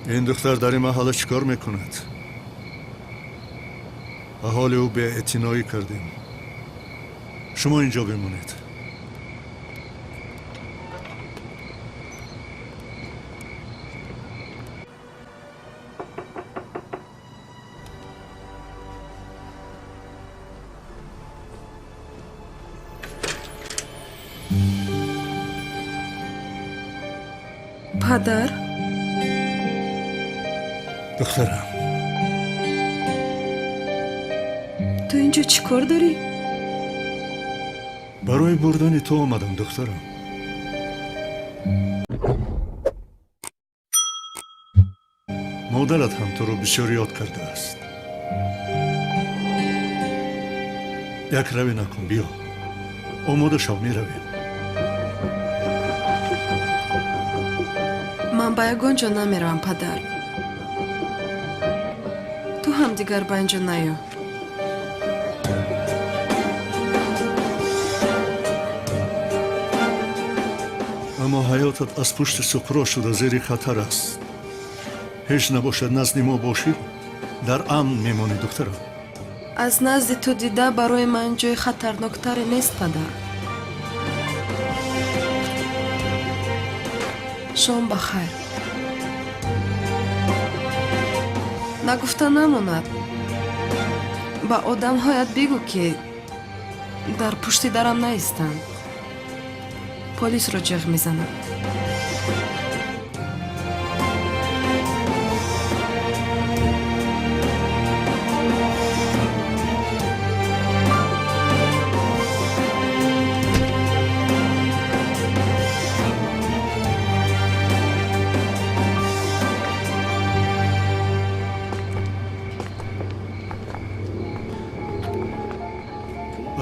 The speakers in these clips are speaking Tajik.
Ин духтар дар ин маҳалла чӣ кор мекунад? Ба ҳоли ӯ беэътиноӣ кардем. Шумо инҷо бимонед. Падар. Духтарам. Ту инҷо чӣ кор дорӣ? Барои бурдани ту омадам, духтарам. Модарат ҳам туро бисёр ёд кардааст. Як равӣ накун, биё. Омода шав, меравем. Ман ба ягон ҷо намеравам, падар. Ту ҳам дигар ба ин ҷо наё. Аммо ҳаётат аз пушти Суқро шуда зери хатар аст. Ҳеҷ набошад, назди мо бошӣ, дар амн мемонӣ, духтарам. Аз назди ту дида барои ман ҷои хатарноктаре нест, падар. Шом ба хайр. Нагуфта намонад, ба одамҳоят бигӯ, ки дар пушти дарам наистанд. Полисро ҷиғ мезанам.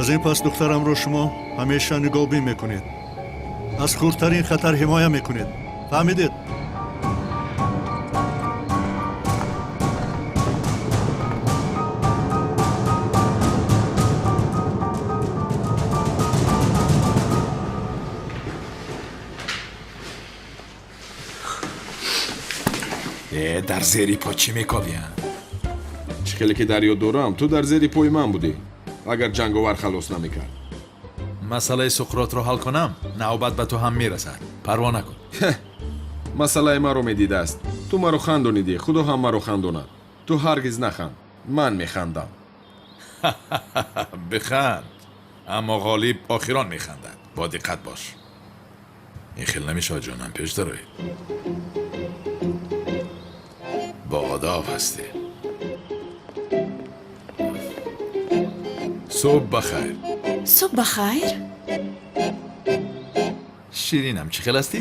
Аз ин пас духтарамро шумо ҳамеша нигоҳбин мекунед, аз хурдтарин хатар ҳимоя мекунед. Фаҳмидед? Э, дар зери по чӣ мекобиям? Чӣ хеле ки дар ёд дорам, ту дар зери пои ман будӣ, агар ҷанговар халос намекард. Масъалаи Суқротро ҳал кунам, навбат ба ту ҳам мерасад. Парво накун. Масъалаи маро медидааст. Ту маро хандонидӣ, худо ҳам маро хандонад. Ту ҳаргиз наханд, ман механдам. Биханд, аммо ғолиб охирон механдад. Бо диққат бош. Ин хел намешавад, ҷонам, пеш дароед. Бо одоб ҳастӣ. Субҳ бахайр. Субҳ бахайр. Ширинам, чӣ хел ҳастӣ?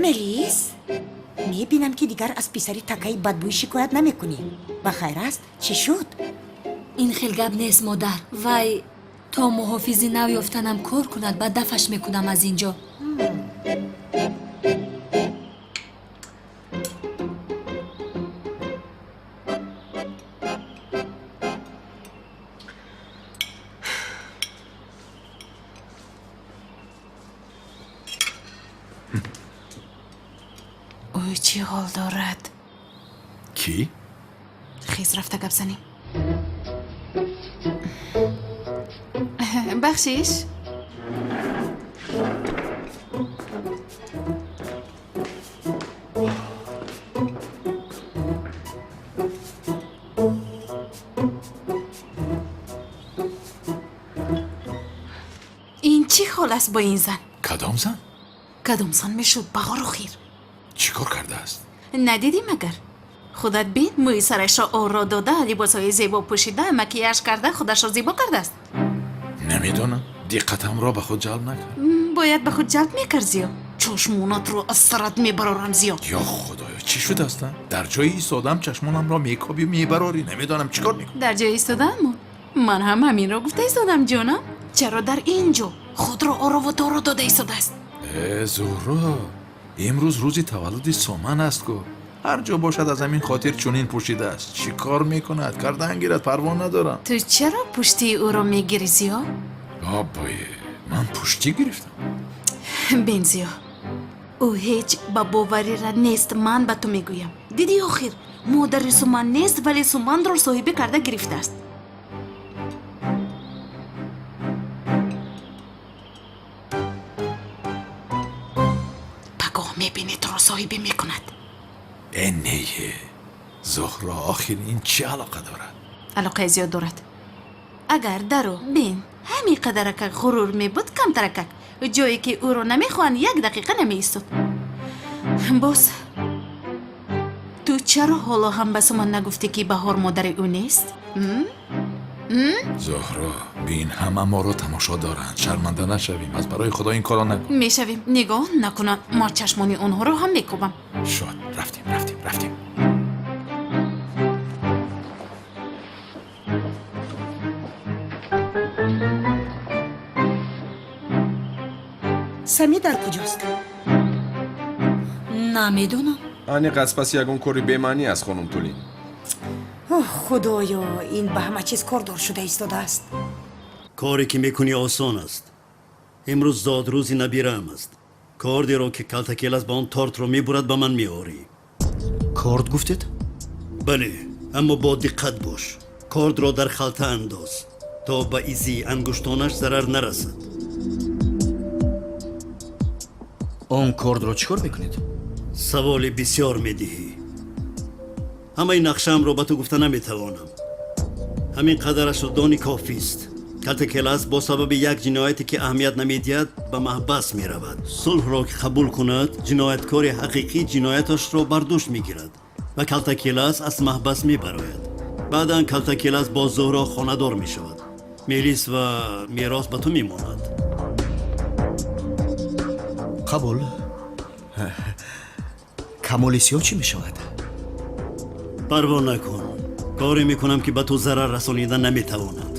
Мелис, мебинам, ки дигар аз писари такаи бадбӯй шикоят намекунӣ. Ба хайр аст? Чӣ шуд? Ин хел гап нест, модар. Вай то муҳофизи нав ёфтанам кор кунад, ба дафаш мекунам аз ин ҷо. Ӯ чӣ ҳол дорад? Кӣ? Хез, рафта гап занем. Бахшиш. Ин чӣ ҳол аст бо ин зан? Кадом зан? Кадом зан мешуд, бағору хир. Чӣ кор кардааст? Надидӣ магар? Худат бин, мӯи сарашро оро дода, либосҳои зебо пӯшида, макияж карда, худашро зебо кардааст. Намедонам, диққатамро ба худ ҷалб накард. Бояд ба худ ҷалб мекард, Зиё. Чашмонатро аз сарат мебарорам, Зиё. Ё худоё, чӣ шудааст? Дар ҷои истодам чашмонамро мекобӣ, мебарорӣ. Намедонам чӣ кор мекунӣ. Дар ҷои истодаамон ман ҳам ҳаминро гуфта истодам, ҷонам. Чаро дар ин ҷо худро орову торо дода истодааст? Э, Зуҳро, имрӯз рӯзи таваллуди Соман аст ку. Ҳар ҷо бошад, аз ҳамин хотир чунин пӯшидааст. Чӣ кор мекунад? Кардан гирад, парво надорам. Ту чаро пуштии ӯро мегирӣ, Зиё? Бобое, ман пуштӣ гирифтам. Бин, Зиё, ӯ ҳеҷ ба боварира нест, ман ба ту мегӯям. Дидӣ охир, модари Суман нест, вале Суманро соҳибӣ карда гирифтааст. Пагоҳ мебинӣ, туро соҳибӣ мекунад. Э нее, Зуҳро, охир ин чӣ алоқа дорад? Алоқаи зиёд дорад. Агар даро бин, ҳамин қадаракак ғурур мебуд, камтаракак ҷое ки ӯро намехоҳанд, як дақиқа намеистод. Боз ту чаро ҳоло ҳам ба Суман нагуфтӣ, ки Баҳор модари ӯ нест? Зуҳро, бин, ҳама моро тамошо доранд. Шарманда нашавем. Аз барои Худо ин корро накун. Мешавем. Нигоҳ накунам, ман чашмони онҳоро ҳам мекӯбам. Шуд, рафтем, рафтем, рафтем. Сами дар куҷост? Намедонам. Аниқ аз паси ягон кори бемаънӣ аст, хонум Тулин. Оҳ, худоё, ин ба ҳама чиз кордор шуда истодааст. Коре ки мекунӣ осон аст. Имрӯз зодрӯзи набираам аст. Кордеро ки калтакелас ба он тортро мебурад, ба ман меорӣ. Корд гуфтед? Бале, аммо бо диққат бош. Кордро дар халта андоз, то ба изи ангуштонаш зарар нарасад. Он кордро чӣ кор мекунед? Саволи бисёр медиҳӣ. Ҳамаи нақшаамро ба ту гуфта наметавонам. Ҳамин қадарашро дони кофист. Калтакелас бо сабаби як ҷинояте ки аҳамият намедиҳад, ба маҳбас меравад. Сулҳро ки қабул кунад, ҷинояткори ҳақиқӣ ҷинояташро бар дӯш мегирад ва Калтакелас аз маҳбас мебарояд. Баъдан Калтакелас бо Зуҳро хонадор мешавад. Мелис ва мерос ба ту мемонад. Қабул. Камоли сиёҳ чӣ мешавад? Парво накун. Коре мекунам, ки ба ту зарар расонида наметавонад.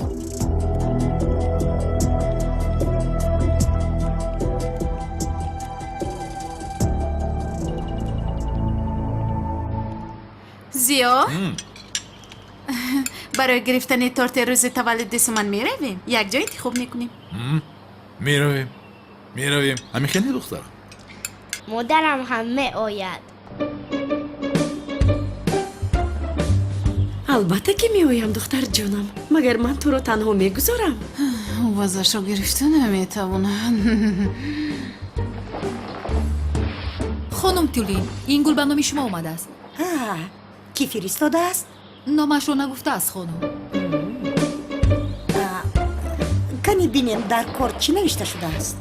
Зиё, барои гирифтани торти рӯзи таваллуди Суман меравем, якҷо интихоб мекунем. Меравем, меравем. Ҳамин хел не, духтарам? Модарам ҳам меояд. Албатта ки меоям, духтарҷонам. Магар ман туро танҳо мегузорам? Вазашро гирифта наметавонад. Хонум Тюлин, ин гул ба номи шумо омадааст. Кӣ фиристодааст? Номашро нагуфтааст, хонум. Кани бинем, дар кор чӣ навишта шудааст?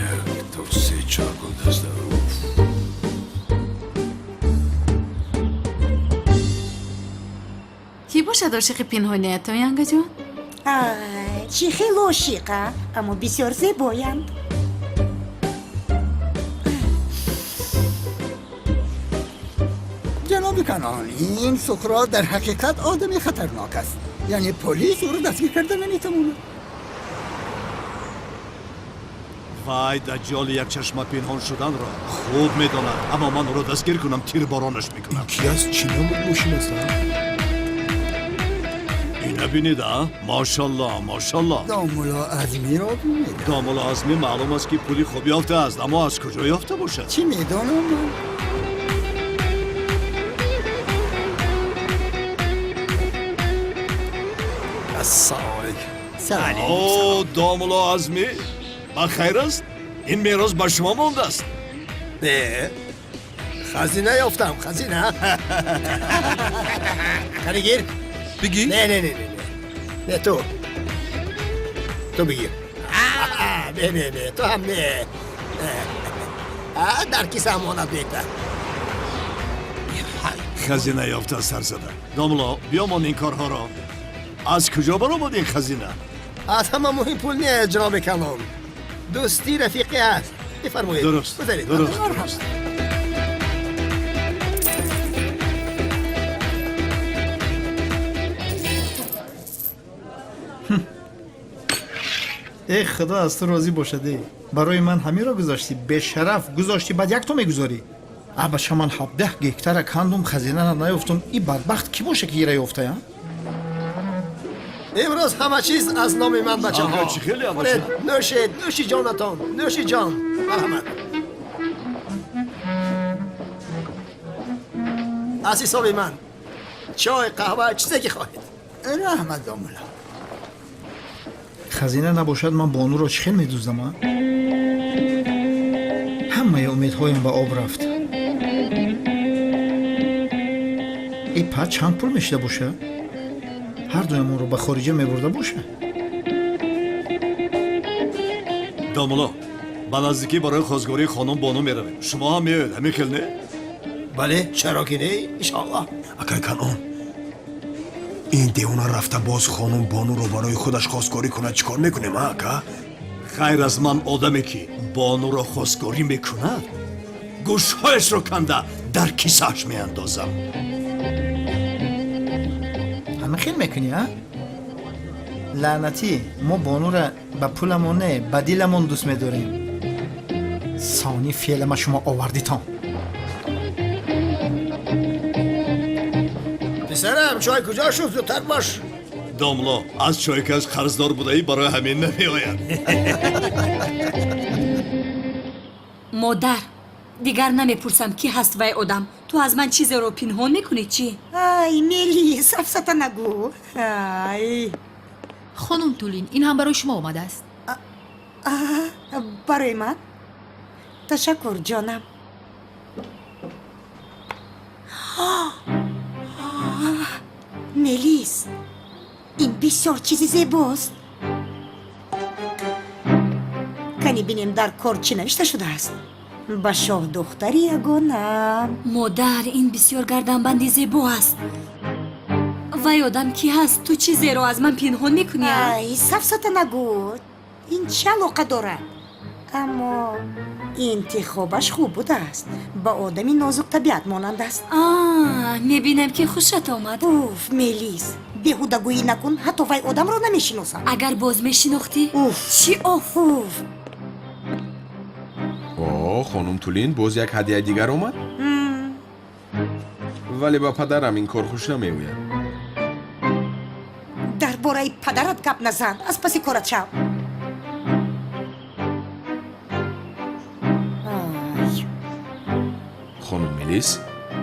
Як, ду, се, чор гулдаста. Кӣ бошад ошиқи пинҳониятон, янгаҷон? Чӣ хел ошиқа, аммо бисёр зебоянд. Ҷаноби Канон, ин Суқрот дар ҳақиқат одами хатарнок аст. Яъне полис ӯро дастгир карда наметавонад. Вай даҷҷоли якчашма пинҳон шуданро хуб медонад, аммо ман ӯро дастгир кунам, тирборонаш мекунам. Ки аст? Чӣ намуд мошин аст? Ина бинед, а? Мошалло, мошалло. Домулло Азмиро бинед. Домулло Азмӣ маълум аст, ки пули хуб ёфтааст, аммо аз куҷо ёфта бошад? Чӣ медонам ман? Ассалому алайкум. Салом. О, домулло Азмӣ, ба хайр аст? Ин мерос ба шумо мондааст? Не, хазина ёфтам, хазина. Қани гир. Бигир. Не, не, не, не, не. Не, ту. Ту бигир. Не, не, не, ту ҳам не. Дар киса амонат беҳтар. Хазина ёфта, сарзада. Домулло, биёмон ин корҳоро. Аз куҷо баромад ин хазина? Аз ҳама муҳим пул нест, ҷаноби калон. Дӯстӣ, рафиқӣ аст. Бифармоед. Дуруст. Гузаред. Дуруст, дуруст. Э, Худо аз ту розӣ бошад. Э, барои ман ҳаминро гузоштӣ, бешараф, гузоштӣ, баъд якто мегузорӣ. Абаша, ман 17 гектара кандум, хазинара наёфтум. И бадбахт кӣ боша, ки ира ёфтая? Имрӯз ҳама чиз аз номи ман, бачаҳо. Ака, чӣ хеле, абача? Хӯред, нӯшед, нӯши ҷонатон, нӯши ҷон. Марҳамат. Аз ҳисоби ман. Чой, қаҳва, чизе ки хоҳед. Раҳмат, домулло. Хазина набошад, ман бонуро чӣ хел медуздам, а? Ҳамаи умедҳоям ба об рафт. И па чанд пул мешида боша? Ҳар дуямонро ба хориҷа мебурда боша. Домулло, ба наздикӣ барои хостгории хонум Бону меравем. Шумо ҳам меоед, ҳамин хел не? Бале, чаро ки не, иншоаллоҳ. Акай Канъон, ин девона рафта боз хонум Бонуро барои худаш хостгорӣ кунад, чӣ кор мекунем, а, ака? Ғайр аз ман одаме ки Бонуро хостгорӣ мекунад, гӯшҳояшро канда дар кисааш меандозам. Ҳамин хел мекунӣ, а? Лаънатӣ, мо бонура ба пуламон не, ба диламон дӯст медорем. Сони феълама шумо овардитон. Писарам, чой куҷо шуд? Зудтар бош. Домло, аз чойкаш қарздор будаӣ, барои ҳамин намеояд. Модар, дигар намепурсам, кӣ ҳаст вай одам. Ту аз ман чизеро пинҳон мекунӣ, чӣ? Ай, Мелис, сафсата нагӯ, ай. Хонум Тулин, ин ҳам барои шумо омадааст. Барои ман? Ташаккур, ҷонам. Мелис, ин бисёр чизи зебост. Кани бинем, дар кор чӣ навишта шудааст. Ба шоҳдухтари ягонам. Модар, ин бисёр гарданбанди зебо аст. Вай одам кӣ ҳаст? Ту чизеро аз ман пинҳон мекунӣ, а? Ай, сафсата нагӯ. Ин чӣ алоқа дорад? Аммо интихобаш хуб будааст, ба одами нозуктабиат монанд аст. А, мебинам, ки хушат омад. Уф, Мелис, беҳудагӯӣ накун. Ҳатто вай одамро намешиносам. Агар боз мешинохтӣ? Уф. Чӣ оф? Уф. О, хонум Тулин, боз як ҳадияи дигар омад, вале ба падарам ин кор хуш намеояд. Дар бораи падарат гап назан, аз паси корат шав. Ай. Хонум Мелис,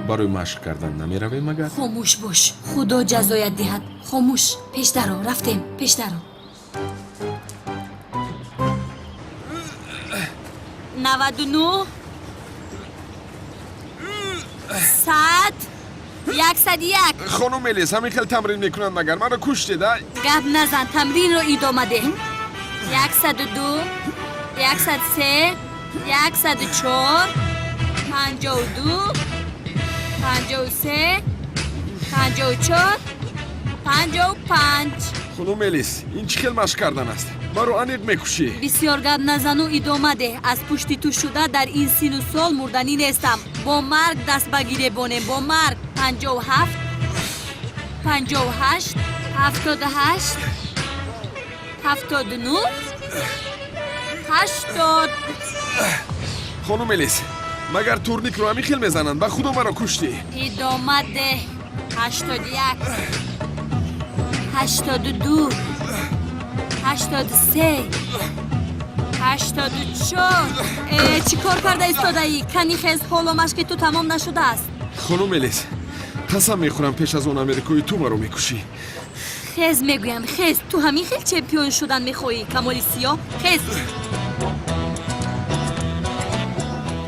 барои машқ кардан намеравем магар? Хомӯш бош, Худо ҷазоят диҳад. Хомӯш, пеш даро, рафтем, пеш даро. 99, 100, 101. Хонум Мелис, ҳамин хел тамрин мекунанд магар? Маро куштед, ай. Гап назан, тамринро идома деҳ. 102, 103, 104, 52, 53, 54, 55. Хонум Мелис, ин чӣ хел машқ кардан аст? Маро аниқ мекушӣ. Бисёр гап назану идома деҳ. Аз пушти ту шуда дар ин сину сол мурданӣ нестам. Бо марг даст ба гиребонем, бо марг. 57, 58, 78, 79, 80. Хонум Мелис, магар турникро ҳамин хел мезананд? Ба Худо, маро куштӣ. Идома деҳ. 81, 82, 83, 84. Э, чӣ кор карда истодаӣ? Кани хез, ҳоло машқи ту тамом нашудааст. Хонум Мелис, қасам мехӯрам, пеш аз он америкои ту маро мекушӣ. Хез мегӯям, хез. Ту ҳамин хел чемпион шудан мехоҳӣ, камоли сиёҳ? Хез.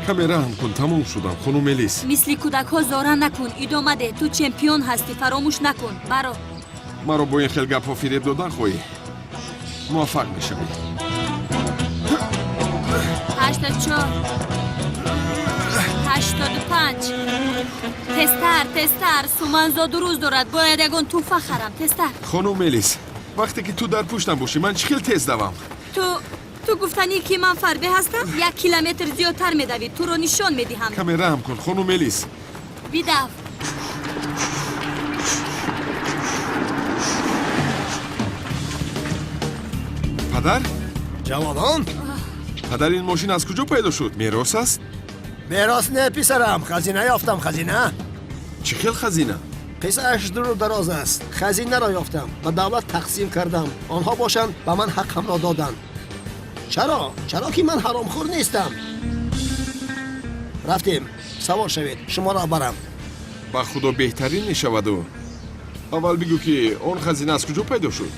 Каме раҳм кун, тамом шудам, хонум Мелис. Мисли кӯдакҳо зора накун, идома деҳ. Ту чемпион ҳастӣ, фаромӯш накун. Баро. Маро бо ин хел гапҳо фиреб додан хоҳӣ? Муваффақ мешавӣ. 84, 85. Тезтар, тезтар, Суман зоду рӯз дорад, бояд ягон тӯҳфа харам. Тезтар. Хонум Мелис, вақте ки ту дар пуштам бошӣ, ман чӣ хел тез давам? Ту гуфтанӣ, ки ман фарбе ҳастам? 1 километр зиёдтар медавӣ, туро нишон медиҳам. Каме раҳм кун, хонум Мелис. Бидав. Падар. Ҷавонон. Падар, ин мошин аз куҷо пайдо шуд? Мерос аст? Берост не, писарам, хазина ёфтам, хазина. Чӣ хел хазина? Қиссааш дуру дароз аст. Хазинаро ёфтам, ба давлат тақсим кардам, онҳо бошанд ба ман ҳаққамро доданд. Чаро? Чаро ки ман ҳаромхӯр нестам. Рафтем, савор шавед, шуморо барам. Ба худо, беҳтарин мешаваду. Аввал бигӯ, ки он хазина аз куҷо пайдо шуд?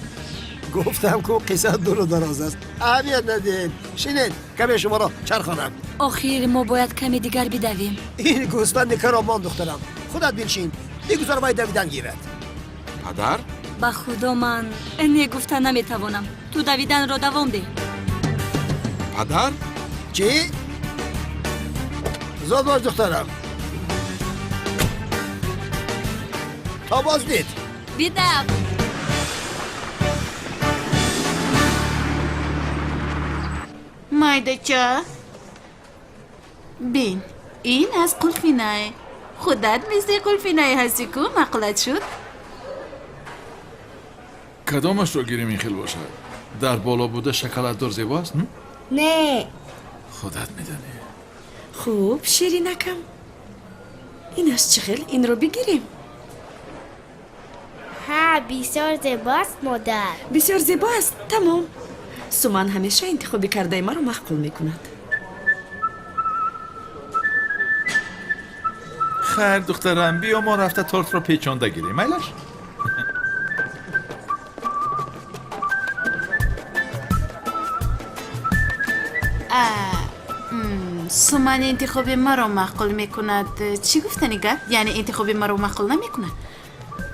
Гуфтам ку, қисса дуру дароз аст, аҳамият надиҳед. Шинед, каме шуморо чархонам. Охир мо бояд каме дигар бидавем. Ин гӯсфанди каромон, духтарам, худат биншин, бигузор вай давидан гирад. Падар. Ба худо, ман не гуфта наметавонам. Ту давиданро давом деҳ. Падар. Чӣ? Зуд бош, духтарам, то боздид. Бидав. Майдача, бин, ин аз қулфинай. Худат мисли қулфинай ҳастӣ ку, маъқулат шуд? Кадомашро гирем? Ин хел бошад, дар боло буда шоколаддор зебо аст? Не. Худат медонӣ. Хуб, ширинакам, инаш чӣ хел? Инро бигирем? Ҳа, бисёр зебоаст, модар. Бисёр зебо аст. Тамом, Суман ҳамеша интихоби кардаи маро маъқул мекунад. Хайр, духтарам, биё, мо рафта тортро печонда гирем, майлаш? Суман интихоби маро маъқул мекунад, чӣ гуфтани гап? Яъне интихоби маро маъқул намекунад?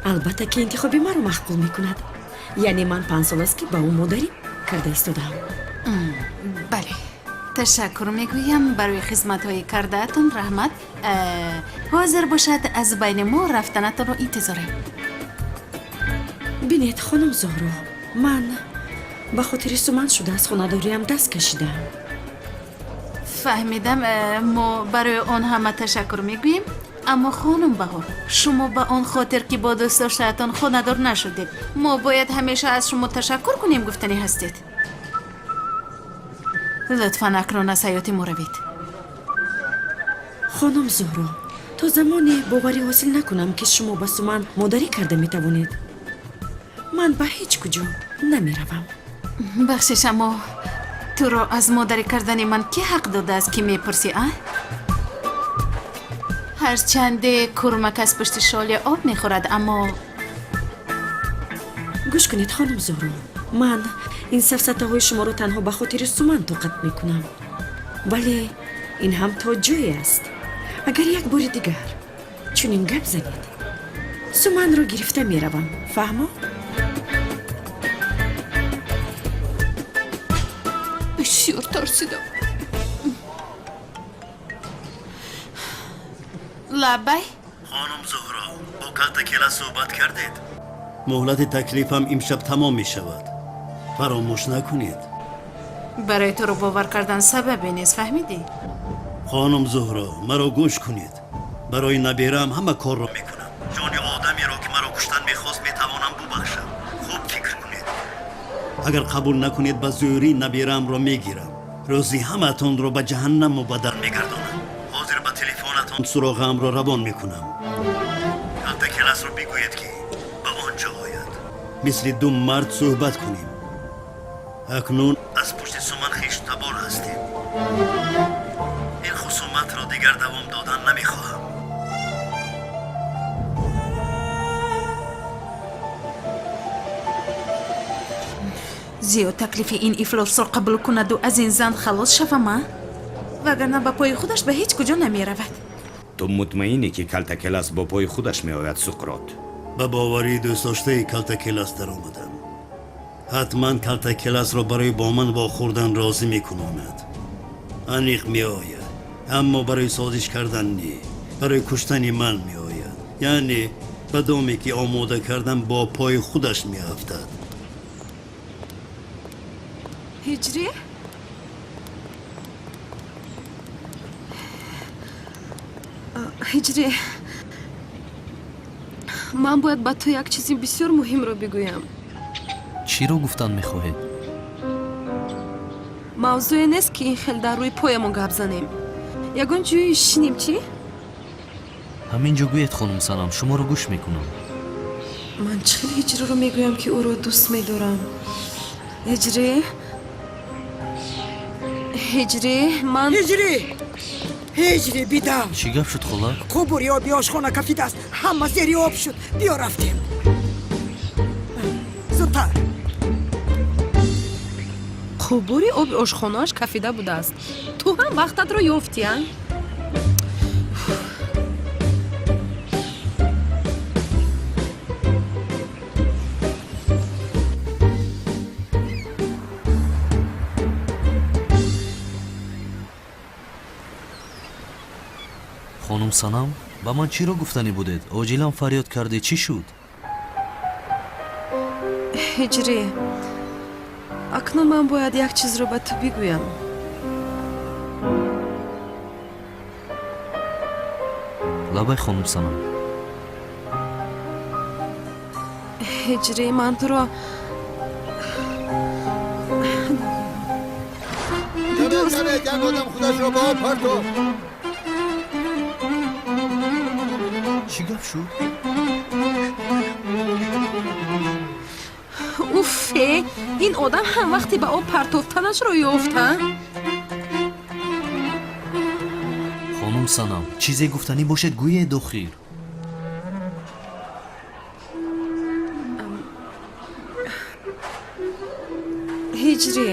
Албатта ки интихоби маро маъқул мекунад. Яъне ман 5 сол аст, ки ба ӯ модарӣ карда истодаам. Бале, ташаккур мегӯям барои хизматҳои кардаатон, раҳмат. Ҳозир бошад, аз байни мо рафтанатонро интизорем. Бинед, хонум Зуҳро, ман ба хотири Суман шуда аз хонадориам даст кашидаам. Фаҳмидам. Мо барои он ҳама ташаккур мегӯем, аммо, хонум Баҳор, шумо ба он хотир, ки бо дӯстдоштаатон хонадор нашудед, мо бояд ҳамеша аз шумо ташаккур кунем, гуфтанӣ ҳастед? Лутфан акнун аз ҳаёти мо равед. Хонум Зуҳро, то замоне боварӣ ҳосил накунам, ки шумо ба Суман модарӣ карда метавонед, ман ба ҳеҷ куҷо намеравам. Бахшиш, аммо туро аз модарӣ кардани ман кӣ ҳақ додааст, ки мепурсӣ, а? Ҳарчанде курмак аз пушти шоли об мехӯрад, аммо Гӯш кунед, хонум Зуҳро, ман ин сафсатаҳои шуморо танҳо ба хотири Суман тоқат мекунам, вале ин ҳам то ҷое аст. Агар як бори дигар чунин гап занед, Суманро гирифта меравам, фаҳмо? Бисёр тарсидам. Лаббай. Хонум Зуҳро, бо Калтакела суҳбат кардед? Муҳлати таклифам имшаб тамом мешавад, фаромӯш накунед. Барои туро бовар кардан сабабе нест, фаҳмидӣ? Хонум Зуҳро, маро гӯш кунед. Барои набераам ҳама корро мекунам. Ҷони одамеро, ки маро куштан мехост, метавонам бубахшам. Хуб фикр кунед. Агар қабул накунед, ба зӯрӣ набераамро мегирам. Рӯзи ҳамаатонро ба ҷаҳаннам мубаддал мегардонам. Ҳозир ба телефонатон суроғаамро равон мекунам. Калтакеласро бигӯед, ки ба он ҷо ояд, мисли ду мард суҳбат кунем. Акнун аз пушти Суман хештабор ҳастем. Ин хусуматро дигар давом додан намехоҳам. Зиёд таклифи ин ифлосро қабул кунаду аз ин зан халос шавам, а? Вагарна ба пои худаш ба ҳеҷ куҷо намеравад. Ту мутмаинӣ, ки Калтакелас бо пои худаш меояд, Суқрот? Ба боварии дӯстдоштаи Калтакелас даромадам. Ҳатман Калтакеласро барои бо ман вохӯрдан розӣ мекунонад. Аниқ меояд, аммо барои созиш кардан не, барои куштани ман меояд. Яъне ба доме, ки омода кардам, бо пои худаш меафтад. Ҳиҷрӣ, Ҳиҷрӣ, ман бояд ба ту як чизи бисёр муҳимро бигӯям. Чиро гуфтан мехоҳед? Мавзӯе нест, ки ин хел дар рӯи поямон гап занем. Ягон ҷӯи шинем, чӣ? Ҳамин ҷо гӯед, хонум Санам, шуморо гӯш мекунам. Ман чӣ хел Ҳиҷриро мегӯям, ки ӯро дӯст медорам? Ҳиҷрӣ, Ҳиҷрӣ, ман Ҳиҷрӣ, Ҳиҷрӣ, бидав! Чӣ гап шуд, хола? Қубури оби ошхона кафидааст, ҳама зери об шуд. Биё, рафтем зудтар. Қубури оби ошхонааш кафида будааст, ту ҳам вақтатро ёфтӣ, а? Хонум Санам, ба ман чиро гуфтанӣ будед? Оҷилан фарёд кардед, чӣ шуд? Ҳиҷрӣ, акнун ман бояд як чизро ба ту бигӯям. Лабай, хонум Санам. Ҳиҷрӣ, ман туро як одам худашро ба об партофт. Чӣ гап шуд? Уффе, ин одам ҳам вақте ба об партофтанашро ёфт, а? Хонум Санам, чизе гуфтанӣ бошед, гӯед охир. Ҳиҷрӣ,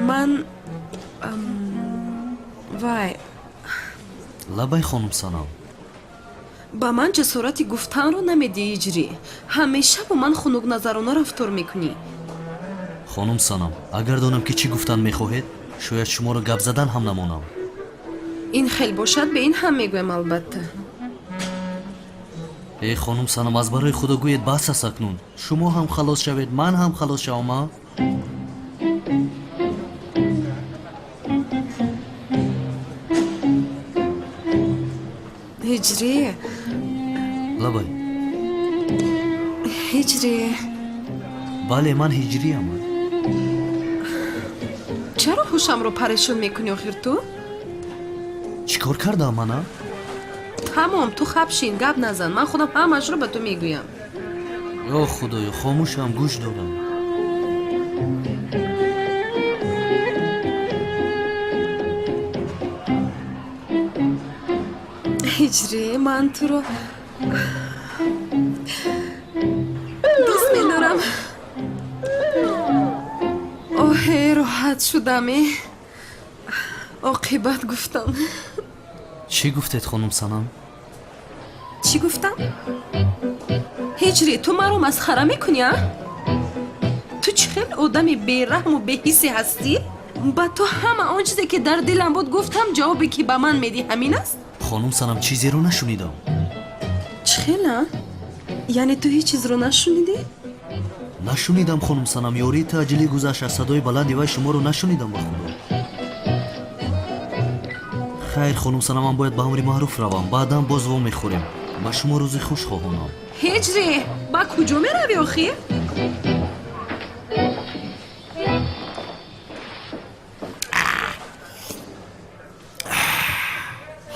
ман вай. Лабай, хонум Санам. Ба ман ҷасорати гуфтанро намедиҳӣ, Ҳиҷрӣ. Ҳамеша бо ман хунукназарона рафтор мекунӣ. Хонум Санам, агар донам, ки чӣ гуфтан мехоҳед, шояд шуморо гап задан ҳам намонам. Ин хел бошад, бе ин ҳам мегӯям, албатта. Э, хонум Санам, аз барои Худо гӯед, бас аст акнун. Шумо ҳам халос шавед, ман ҳам халос шавам, а? Ҳиҷрӣ. Лабай. Ҳиҷрӣ. Бале, ман ҳиҷриям. Чаро ҳушамро парешон мекунӣ охир ту? Чӣ кор кардам мана? Тамом, ту хаб шин, гап назан, ман худам ҳамаашро ба ту мегӯям. Ё Худоё, хомӯшам, гӯш дорам. Ҳиҷрӣ, ман туро дӯст медорам. Оҳе, роҳат шудам, э, оқибат гуфтам. Чӣ гуфтед, хонум Санам? Чӣ гуфтам? Ҳиҷрӣ, ту маро масхара мекунӣ, а? Ту чӣ хел одами бераҳму беҳисе ҳастӣ? Ба ту ҳама он чизе, ки дар дилам буд, гуфтам, ҷавобе, ки ба ман медиҳ, ҳамин аст? Хонум Санам, чизеро нашунидам. Чӣ хел, а? Яъне ту ҳеҷ чизро нашунидӣ? Нашунидам, хонум Санам. Ёрии таъҷилӣ гузашт, аз садои баланди вай шуморо нашунидам, ба Худо. Хайр, хонум Санам, ман бояд ба амри маъруф равам, баъдан боз вомехӯрем. Ба шумо рӯзи хуш хоҳонам. Ҳиҷрӣ, ба куҷо меравӣ охир?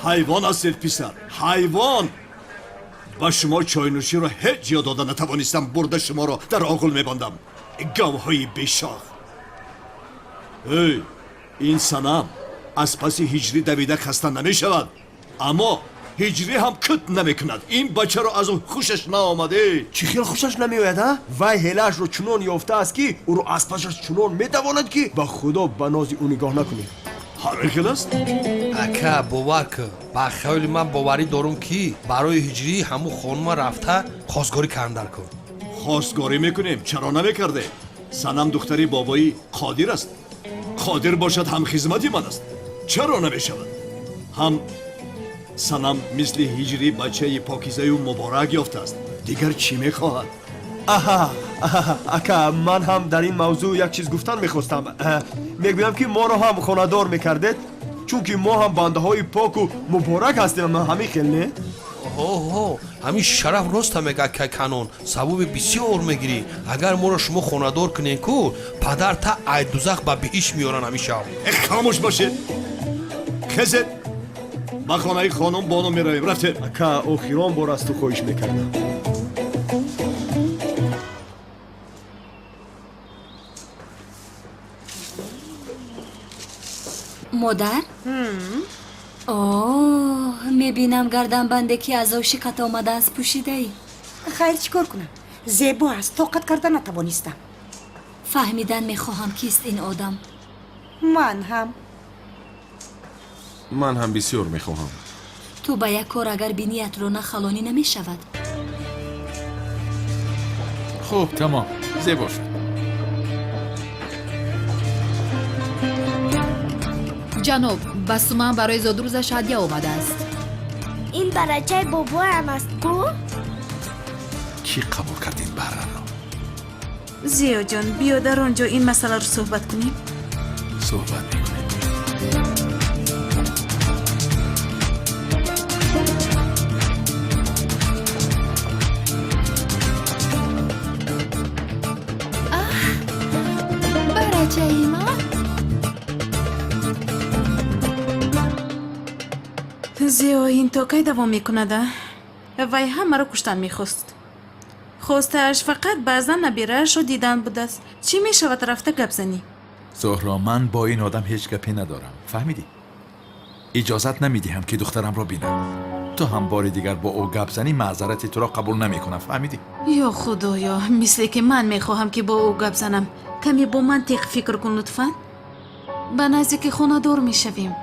Ҳайвон ҳастед, писар, ҳайвон. Ба шумо чойнӯширо ҳеҷ ҷо дода натавонистам, бурда шуморо дар оғил мебандам, говҳои бешох. Эй, ин Санам аз паси Ҳиҷрӣ давида хаста намешавад, аммо Ҳиҷрӣ ҳам кут намекунад. Ин бачаро аз ӯ хушаш наомад, э. Чӣ хел хушаш намеояд, а? Вай ҳелаашро чунон ёфтааст, ки ӯро аз пасаш чунон метавонад, ки ба Худо, ба нози ӯ нигоҳ накунед. Ҳамин хел аст? Ака, бовар кун, ба хаёли ман боварӣ дорум, ки барои Ҳиҷрӣ ҳамун хонума рафта хостгорӣ кардан кун. Хостгорӣ мекунем, чаро намекардем? Санам духтари бобои Қодир аст, Қодир бошад ҳамхизмати ман аст, чаро намешавад? Ҳам Санам мисли Ҳиҷрӣ бачаи покизаю муборак ёфтааст, дигар чӣ мехоҳад? Аҳа, ака, ман ҳам дар ин мавзӯъ як чиз гуфтан мехостам. Мегӯям, ки моро ҳам хонадор мекардед, чунки мо ҳам бандаҳои поку муборак ҳастем, ҳамин хел не? Ҳо, ҳамин Шараф роста мегӯяд, кай канон савоби бисёр мегирӣ, агар моро шумо хонадор кунем ку, падар та ай дузах ба биҳишт меоранд ҳамин шаб. Хомӯш бошед. Хезед, ба хонаи хонум Бону меравем. Рафтем. Ака, охирон бор аз ту хоҳиш мекардам. Модар, о, мебинам гарданбанде, ки аз ошиқат омадааст, пӯшидаӣ. Хайр, чӣ кор кунам? Зебо аст, тоқат карда натавонистам. Фаҳмидан мехоҳам, кист ин одам. Ман ҳам. Ман ҳам бисёр мехоҳам. Ту ба як кор агар биниятро нахалонӣ, намешавад. Хуб, тамом, зебо шуд. Ҷаноб, ба Суман барои зодрӯзаш ҳадя омадааст. Ин барачаи бобоям аст ку? Кӣ қабул кард ин барраро? Зиёҷон, биё, дар он ҷо ин масъаларо суҳбат кунем. Суҳбат мекунем. Барачаи ман. Зиё, ин то кай давом мекунад, а? Вай ҳамаро куштан мехост. Хостааш фақат баъзан набираашро дидан будааст. Чӣ мешавад, рафта гап занӣ? Зуҳро, ман бо ин одам ҳеҷ гапе надорам, фаҳмидӣ? Иҷозат намедиҳам, ки духтарамро бинам. Ту ҳам бори дигар бо ӯ гап занӣ, маъзарати туро қабул намекунам, фаҳмидӣ? Ё Худоё, мисле ки ман мехоҳам, ки бо ӯ гап занам. Каме бо мантиқ фикр кун, лутфан. Ба наздики хонадор мешавем.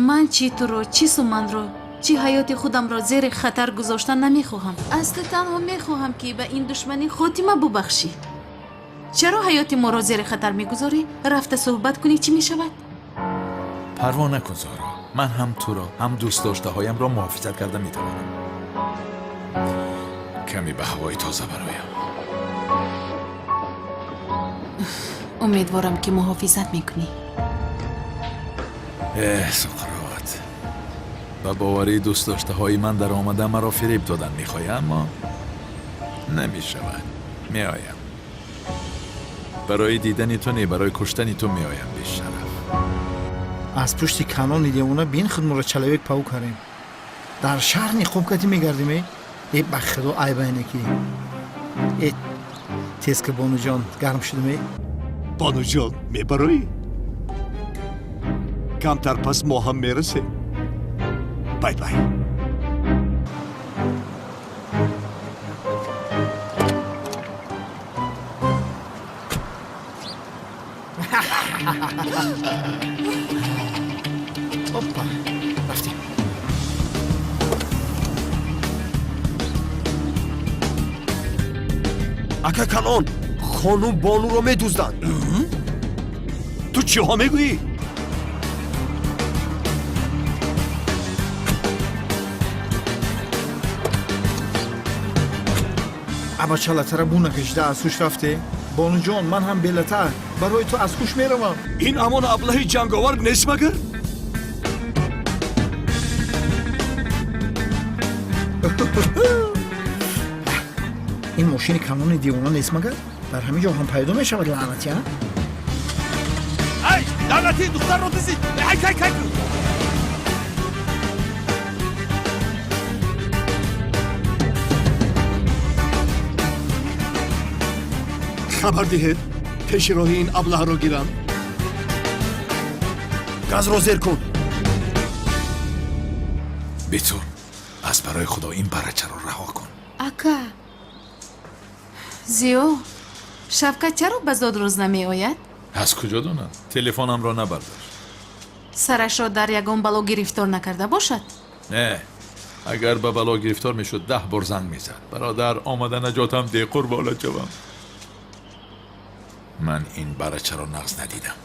Ман чӣ туро, чӣ Суманро, чӣ ҳаёти худамро зери хатар гузоштан намехоҳам. Аз ту танҳо мехоҳам, ки ба ин душманӣ хотима бубахшӣ. Чаро ҳаёти моро зери хатар мегузорӣ? Рафта суҳбат кунӣ, чӣ мешавад? Парво накун, Зуҳро, ман ҳам туро, ҳам дӯстдоштаҳоямро муҳофизат карда метавонам. Каме ба ҳавои тоза бароям. Умедворам, ки муҳофизат мекунӣ. Эҳ, Суқрот, ба боварии дӯстдоштаҳои ман даромада, маро фиреб додан мехоҳӣ, аммо намешавад. Меоям барои дидани ту, не, барои куштани ту меоям, бешараф. Аз пушти канони девона бин, худморо человек паук кардем. Дар шаҳр ниқоб кати мегардим. Э, ба худо, айбайне ки э тез ки, бонуҷон, гарм шудем э. Бонуҷон, мебароӣ? Камтар пас мо ҳам мерасем. Бай бай. Опа, рафтем. Ака Канон, хонум Бонуро медузданд. Ту чиҳо мегӯӣ? Абача, латара бу накашида аз ҳуш рафте. Бонуҷон, ман ҳам белата барои ту аз ҳуш меравам. Ин ҳамон аблаҳи ҷанговар нест магар? Ин мошини канони девона нест магар? Дар ҳамин ҷо ҳам пайдо мешавад, лаънати, а? Ай, лаънатӣ, духтарро дизид! Ай, кай кай! Хабар диҳед, пеши роҳи ин аблаҳро гирам. Газро зер кун. Битур, аз барои худо ин барачаро раҳо кун. Ака Зиё, Шавкат чаро ба зодрӯз намеояд? Аз куҷо донам? Телефонамро набардошт. Сарашро дар ягон бало гирифтор накарда бошад? Не, агар ба бало гирифтор мешуд, 10 бор занг мезад: «Бародар, омада наҷотам деҳ, қурбонат шавам». Ман ин барачаро нағз надидам.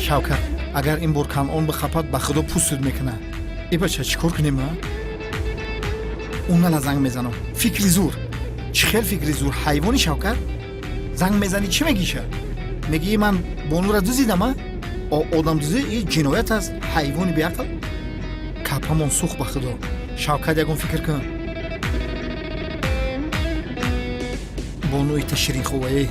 Шавкат, агар ин бор Канон бихапад, ба худо пӯстуд мекунад. Э бача, чӣ кор кунем, а? Унала занг мезанам. Фикри зур, чӣ хел фикри зур, ҳайвони Шавкат. Занг мезанӣ, чӣ мегиша? Мегии, ман бонура дузидам, а? Одамдузӣ и ҷиноят аст, ҳайвони беақл. Капамон сӯхт, ба худо. Шавкат, ягон фикр кун. Бонуи та ширинховае.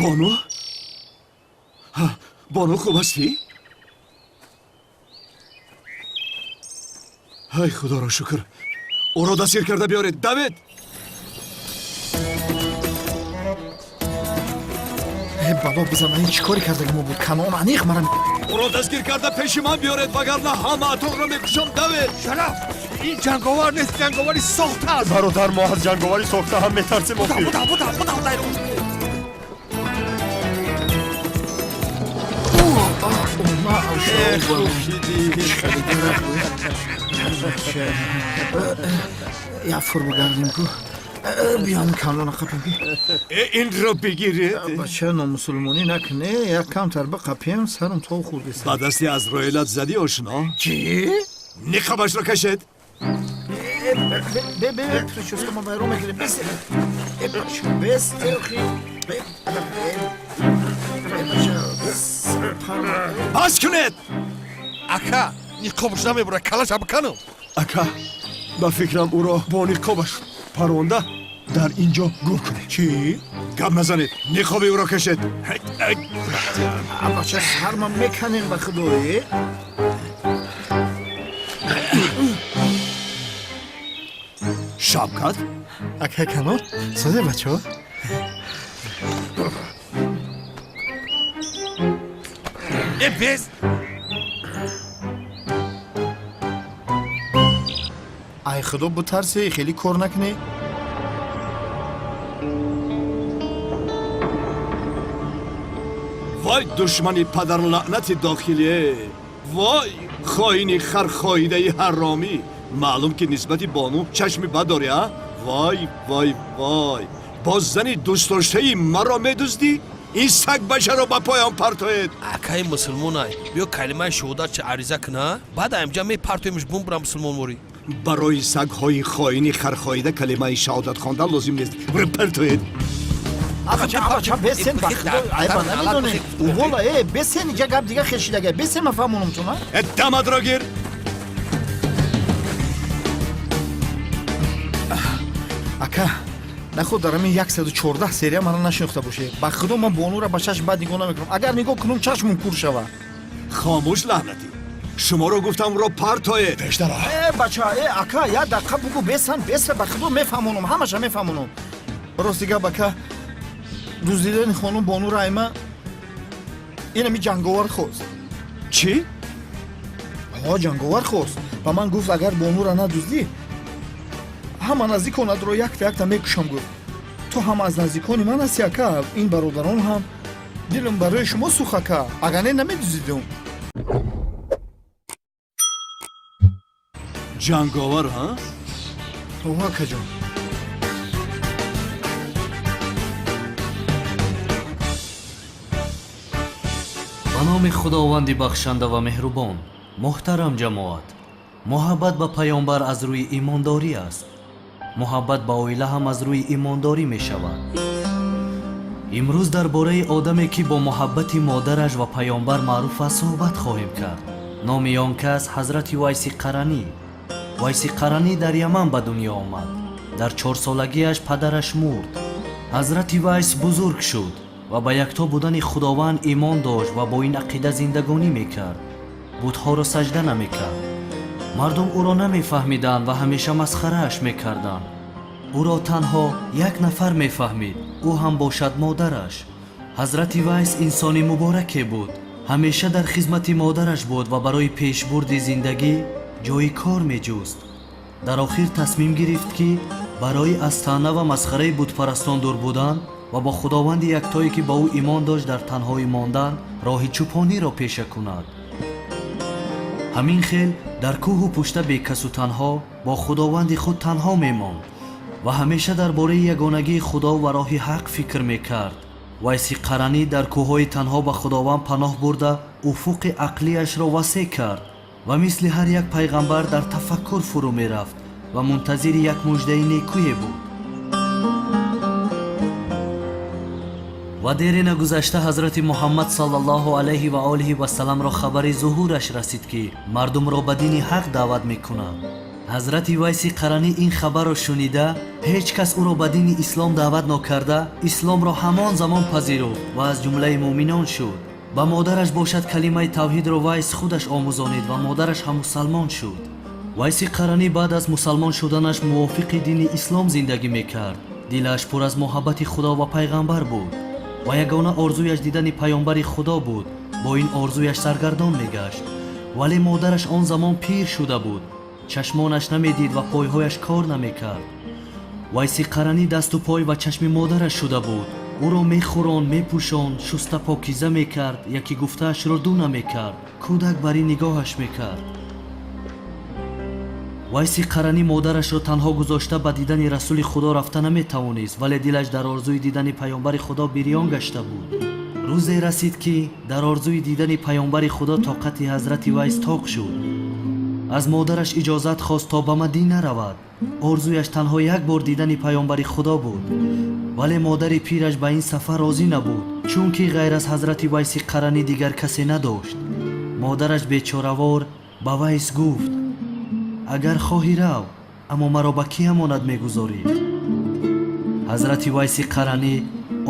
Бону? Бону, хуб ҳастӣ? Ай, худоро шукр, ӯро дастгир карда биёред. Давед! Бало бизан, ин чӣ коре кардаги мо буд? Канон аниқ мара. Ӯро дастгир карда пеши ман биёред, вагарна ҳамаатонро мекушам. Давед! Шараф, ин ҷанговар нест, ҷанговари сохта аст. Бародар, мо аз ҷанговари сохта ҳам метарсем. Охир Як фур бигардем ку, биён канона қапем. Инро бигиред. Бача, номусулмонӣ накне, як камтар биқапем, сарам то хурдест. Ба дасти Азроилат задӣ, ошно? Чӣ? Ниқабашро кашед. Бе, бе, прическа ма вайрон мекунем. Бес, бес, бас кунед. Ака, ниқобаш намебурад, калаша биканам. Ака, ба фикрам, ӯро бо ниқобаш паронда дар ин ҷо гур кунед. Чӣ? Гап назанед, ниқоби ӯро кашед. Бача, сарма меканем, ба худое. Шавкат? Ака Канон, созе, бачаҳо. Э, бес! Ай худо бутарсе, хеле кор накунӣ. Вой, душмани падарлаънати дохилие! Вой, хоини хархоидаи ҳаромӣ! Маълум ки нисбати бону чашми бад дорӣ, а? Вой, вой, вой, боз зани дӯстдоштаи маро медуздӣ? Ин сагбачаро ба поён партоед! Акаи мусулмонай, биё калимаи шуҳодат ариза куна, баъд аимҷа мепартоемш, бумбура мусулмонворӣ. Барои сагҳои хоини хархоида калимаи шаҳодат хондан лозим нест. Партоед! Бача, бесен, ба худо, айба намедонем. Увола, э, бесен, иҷа гап дига хешидага. Бесен, ма фаҳмонам ту, на? Дамадро гир! Ака, наход дар ҳамин 114 серия мана нашинохта боше. Ба худо, ман бонура ба чашм бад нигоҳ намекунам. Агар нигоҳ кунам, чашмум кур шава. Хомӯш, лаънатӣ! Шуморо гуфтам, ро партоед! Пештара. Э, бача, э, ака, як дақиқа бугӯ, бесан, беса, ба худо, мефаҳмонам, ҳамаша мефаҳмонам. Рости гап, ака, дуздидани хонум бонура айма инами ҷанговар хост. Чӣ? Ҳо, ҷанговар хост. Ба ман гуфт, агар бонура надуздӣ, ҳама наздиконатро якта якта мекушам, гуфт. Ту ҳам аз наздикони ман ҳасти, ака, ин бародарон ҳам. Дилам барои шумо сӯх, ака, агар не, намедуздидум. Ҷанговар, ҳа? О, акаҷон. Ба номи Худованди бахшанда ва меҳрубон. Муҳтарам ҷамоат, муҳаббат ба паёмбар аз рӯи имондорӣ аст. Муҳаббат ба оила ҳам аз рӯи имондорӣ мешавад. Имрӯз дар бораи одаме, ки бо муҳаббати модараш ва паёмбар маъруф аст, суҳбат хоҳем кард. Номи он кас ҳазрати Вайси Қаранӣ. Вайси Қаранӣ дар Яман ба дунё омад. Дар 4-солагиаш падараш мурд. Ҳазрати Вайс бузург шуд ва ба якто будани Худованд имон дошт ва бо ин ақида зиндагонӣ мекард, бутҳоро саҷда намекард. Мардум ӯро намефаҳмиданд ва ҳамеша масхарааш мекарданд. Ӯро танҳо як нафар мефаҳмид, ӯ ҳам бошад модараш. Ҳазрати Вайс инсони мубораке буд, ҳамеша дар хизмати модараш буд ва барои пешбурди зиндагӣ ҷои кор меҷуст. Дар охир тасмим гирифт, ки барои аз таъна ва масхараи бутпарастон дур будан ва бо Худованди яктое, ки ба ӯ имон дошт, дар танҳоӣ мондан роҳи чӯпониро пеша кунад. Ҳамин хел дар кӯҳу пушта бекасу танҳо бо Худованди худ танҳо мемонд ва ҳамеша дар бораи ягонагии Худо ва роҳи ҳақ фикр мекард. Вайси Қаранӣ дар кӯҳҳои танҳо ба Худованд паноҳ бурда, уфуқи ақлияшро васеъ кард ва мисли ҳар як пайғамбар дар тафаккур фурӯ мерафт ва мунтазири як муждаи некӯе буд. Ва дере нагузашта ҳазрати Муҳаммад саллаллоҳу алайҳи ва олиҳи васалламро хабари зуҳураш расид, ки мардумро ба дини ҳақ даъват мекунад. Ҳазрати Вайси Қаранӣ ин хабарро шунида, Ҳеҷ кас ӯро ба дини ислом даъват нокарда, исломро ҳамон замон пазируфт ва аз ҷумлаи муъминон шуд. Ба модараш бошад калимаи тавҳидро Вайс худаш омӯзонид ва модараш ҳам мусалмон шуд. Вайси Қаранӣ баъд аз мусалмон шуданаш мувофиқи дини ислом зиндагӣ мекард. Дилаш пур аз муҳаббати Худо ва пайғамбар буд ва ягона орзуяш дидани паёмбари Худо буд. Бо ин орзуяш саргардон мегашт. Вале модараш он замон пир шуда буд, чашмонаш намедид ва пойҳояш кор намекард. Вайси Қаранӣ дасту пой ва чашми модараш шуда буд. Ӯро мехӯронд, мепӯшонд, шуста покиза мекард, яке гуфтаашро ду намекард. Кӯдак бар ин нигоҳаш мекард. Вайси Қаранӣ модарашро танҳо гузошта ба дидани Расули Худо рафта наметавонист, вале дилаш дар орзуи дидани паёмбари Худо бирён гашта буд. Рӯзе расид, ки дар орзуи дидани паёмбари Худо тоқати ҳазрати Вайс тоқ шуд. Аз модараш иҷозат хост то ба Мадина равад. Орзуяш танҳо як бор дидани паёмбари Худо буд. Вале модари пираш ба ин сафар розӣ набуд, чунки ғайр аз ҳазрати Вайси Қаранӣ дигар касе надошт. Модараш бечоравор ба Вайс гуфт: агар хоҳӣ рав, аммо маро ба кӣ амонат мегузорӣ? Ҳазрати Вайси Қаранӣ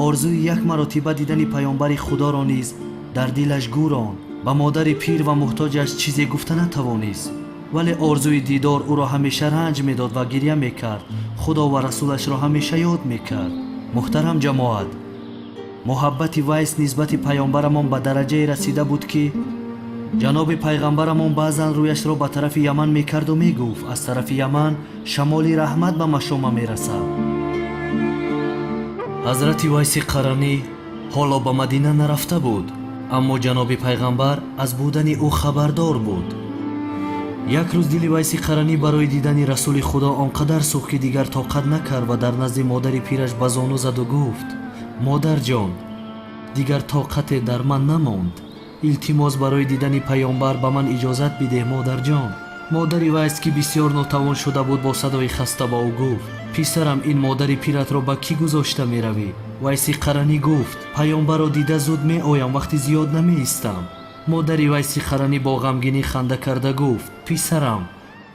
орзуи як маротиба дидани паёмбари Худоро низ дар дилаш гӯронд. Ба модари пир ва муҳтоҷаш чизе гуфта натавонист, вале орзуи дидор ӯро ҳамеша ранҷ медод ва гирья мекард. Худо ва расулашро ҳамеша ёд мекард. Муҳтарам ҷамоат, муҳаббати Вайс нисбати паёмбарамон ба дараҷае расида буд, ки ҷаноби пайғамбарамон баъзан рӯяшро ба тарафи Яман мекарду мегуфт: аз тарафи Яман шамоли раҳмат ба машома мерасад. Ҳазрати Вайси Қаранӣ ҳоло ба Мадина нарафта буд, аммо ҷаноби пайғамбар аз будани ӯ хабардор буд. Як рӯз дили Вайси Қаранӣ барои дидани Расули Худо он қадар сӯхт, ки дигар тоқат накард ва дар назди модари пираш ба зону заду гуфт: модарҷон, дигар тоқате дар ман намонд. Илтимос, барои дидани паёмбар ба ман иҷозат бидеҳ, модарҷон. Модари Вайс, ки бисёр нотавон шуда буд, бо садои хаста ба ӯ гуфт: писарам, ин модари пиратро ба кӣ гузошта меравӣ? Вайси Қаранӣ гуфт: паёмбарро дида зуд меоям, вақти зиёд намеистам. Модари Вайси Қаранӣ бо ғамгинӣ ханда карда гуфт: писарам,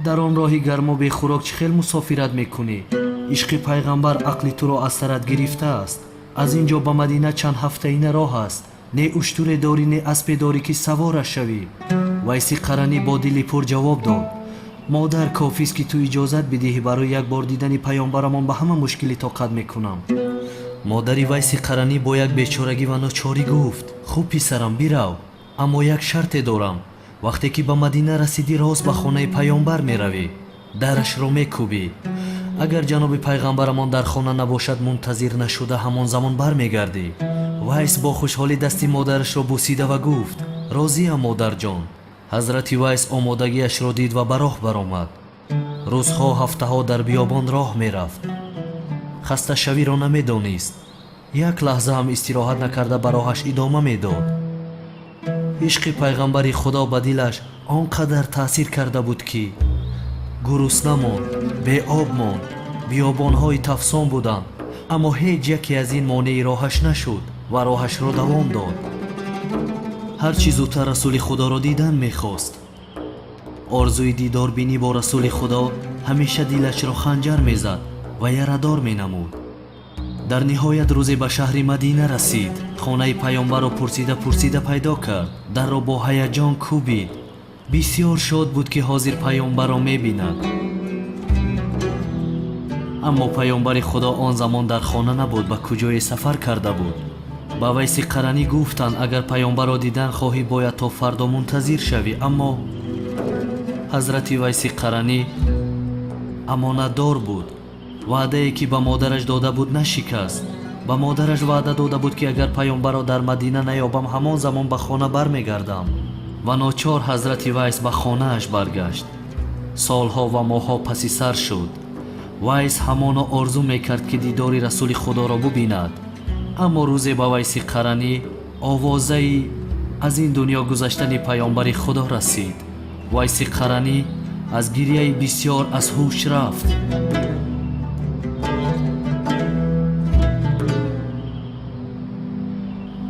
дар он роҳи гармо бехӯрок чӣ хел мусофират мекунӣ? Ишқи пайғамбар ақли туро аз сарат гирифтааст. Аз ин ҷо ба Мадина чанд ҳафтаина роҳ аст. Не уштуре дорӣ, не аспе дорӣ, ки савораш шавӣ. Вайси Қаранӣ бо дили пур ҷавоб дод: модар, кофист, ки ту иҷозат бидиҳӣ, барои як бор дидани паёмбарамон ба ҳама мушкилӣ тоқат мекунам. Модари Вайси Қаранӣ бо як бечорагӣ ва ночорӣ гуфт: хуб, писарам, бирав, аммо як шарте дорам. Вақте ки ба Мадина расидӣ, рост ба хонаи паёмбар меравӣ, дарашро мекӯбӣ. Агар ҷаноби пайғамбарамон дар хона набошад, мунтазир нашуда ҳамон замон бармегардӣ. Вайс бо хушҳолӣ дасти модарашро бусида ва гуфт: розиям, модарҷон. Ҳазрати Вайс омодагиашро дид ва ба роҳ баромад. Рӯзҳо, ҳафтаҳо дар биёбон роҳ мерафт. Хасташавиро намедонист. Як лаҳза ҳам истироҳат накарда ба роҳаш идома медод. Ишқи пайғамбари Худо ба дилаш он қадар таъсир карда буд, ки гурусна монд, беоб монд, биёбонҳои тафсон буданд, аммо ҳеҷ яке аз ин монеи роҳаш нашуд ва роҳашро давом дод. Ҳар чӣ зудтар Расули Худоро дидан мехост. Орзуи дидорбинӣ бо Расули Худо ҳамеша дилашро ханҷар мезад ва ярадор менамуд. Дар ниҳоят рӯзе ба шаҳри Мадина расид. Хонаи паёмбарро пурсида пурсида пайдо кард. Дарро бо ҳаяҷон кӯбид. Бисёр шод буд, ки ҳозир паёмбарро мебинад. Аммо паёмбари Худо он замон дар хона набуд, ба куҷое сафар карда буд. Ба Вайси Қаранӣ гуфтанд: агар паёмбарро дидан хоҳӣ, бояд то фардо мунтазир шавӣ. Аммо ҳазрати Вайси Қаранӣ амонатдор буд. Ваъдае, ки ба модараш дода буд, нашикаст. Ба модараш ваъда дода буд, ки агар паёмбарро дар Мадина наёбам, ҳамон замон ба хона бармегардам. Ва ночор ҳазрати Вайс ба хонааш баргашт. Солҳо ва моҳҳо паси сар шуд. Вайс ҳамоно орзу мекард, ки дидори Расули Худоро бубинад. Аммо рӯзе ба Вайси Қаранӣ овозаи аз ин дунё гузаштани паёмбари Худо расид. Вайси Қаранӣ аз гирьяи бисёр аз ҳуш рафт.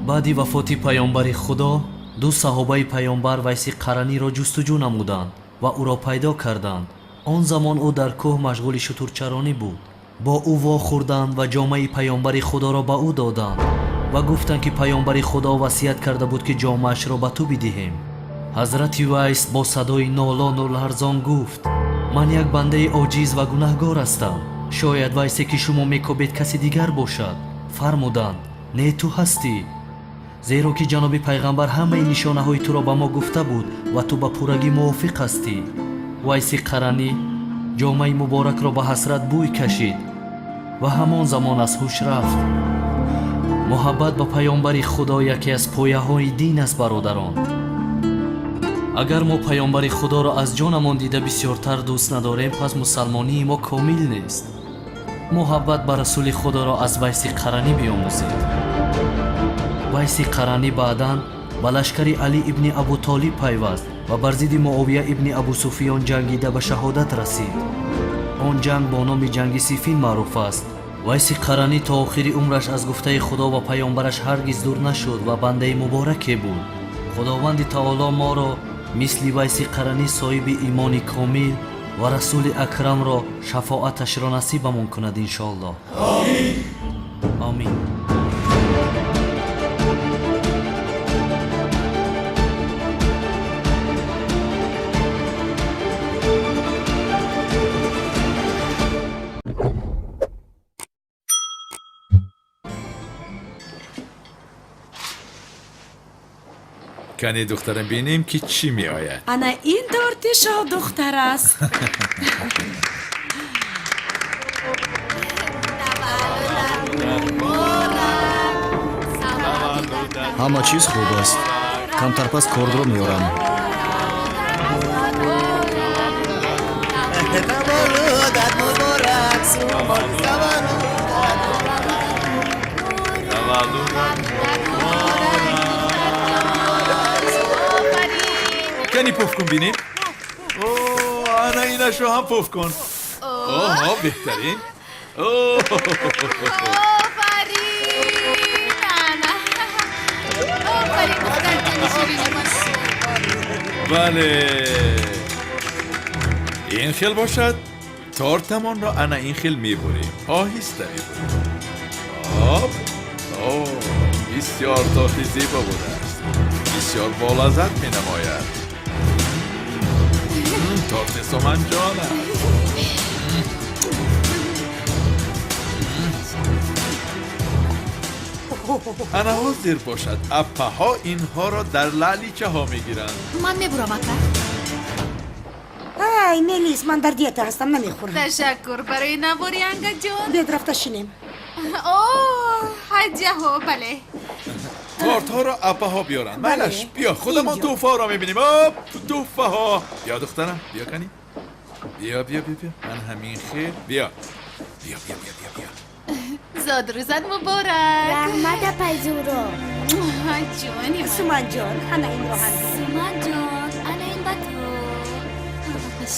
Баъди вафоти паёмбари Худо ду саҳобаи паёмбар Вайси Қараниро ҷустуҷӯ намуданд ва ӯро пайдо карданд. Он замон ӯ дар кӯҳ машғули шутурчаронӣ буд. Бо ӯ вохӯрданд ва ҷомаи паёмбари Худоро ба ӯ доданд ва гуфтанд, ки паёмбари Худо васият карда буд, ки ҷомаашро ба ту бидиҳем. Ҳазрати Вайс бо садои нолону ларзон гуфт: ман як бандаи оҷиз ва гунаҳгор ҳастам. Шояд Вайсе, ки шумо мекобед, каси дигар бошад. Фармуданд: не, ту ҳастӣ, зеро ки ҷаноби пайғамбар ҳамаи нишонаҳои туро ба мо гуфта буд ва ту ба пуррагӣ мувофиқ ҳастӣ. Вайси Қаранӣ ҷомаи муборакро ба ҳасрат бӯй кашид ва ҳамон замон аз ҳуш рафт. Муҳаббат ба паёмбари Худо яке аз пояҳои дин аст, бародарон. Агар мо паёмбари Худоро аз ҷонамон дида бисёртар дӯст надорем, пас мусалмонии мо комил нест. Муҳаббат ба расули Худоро аз Вайси Қаранӣ биомӯзед. Вайси Қаранӣ баъдан ба лашкари Алӣ ибни Абутолиб пайваст ва бар зидди Муовия ибни Абусуфиён ҷангида ба шаҳодат расид. Он ҷанг бо номи ҷанги Сифин маъруф аст. Вайси Қаранӣ то охири умраш аз гуфтаи Худо ва паёмбараш ҳаргиз дур нашуд ва бандаи мубораке буд. Худованди Таоло моро мисли Вайси Қаранӣ соҳиби имони комил ва расули акрамро шафоаташро насибамон кунад, иншоаллоҳ. Омин. Кани, духтарам, бинем, ки чӣ меояд. Ана ин торти шоҳдухтар аст. Ҳама чиз хуб аст. Камтар пас кордро меорам. Таваллудат муборак, Сумон, таваллудат. Таваллудат муборак. Кани, пуф кун, бинем. О, ана инашро ҳам пуф кун. Оҳо, беҳтарин. Офарин, ана, офарин, духтарҷони ширини ман. Бале, ин хел бошад, тортамонро ана ин хел мебурем, оҳиста мебурем. Об, о, бисёр торти зебо будааст, бисёр болаззат менамояд. Торти Суманҷон аст. Ана ҳозир бошад, аппаҳо инҳоро дар лаъличаҳо мегиранд. Ман мебурам, ака. Ай, Мелис, ман дар диета ҳастам, намехӯрам. Ташаккур барои навори, Ангаҷон. Бед, рафта шинем. О, ҳаҷаҳо, бале. Тортҳоро аппаҳо биёранд. Майлаш, биё, худамон тӯҳфаҳоро мебинем. Оп, тӯҳфаҳо. Биё, духтарам, биё, кани, биё, биё, биё, биё, ман ҳамин хел, биё, биё, биё, биё, биё, биё. Зодрӯзат муборак. Раҳмат, апайзуро. Ҷони. Суманҷон, ана инро ҳам. Суманҷон, ана ин ба ту.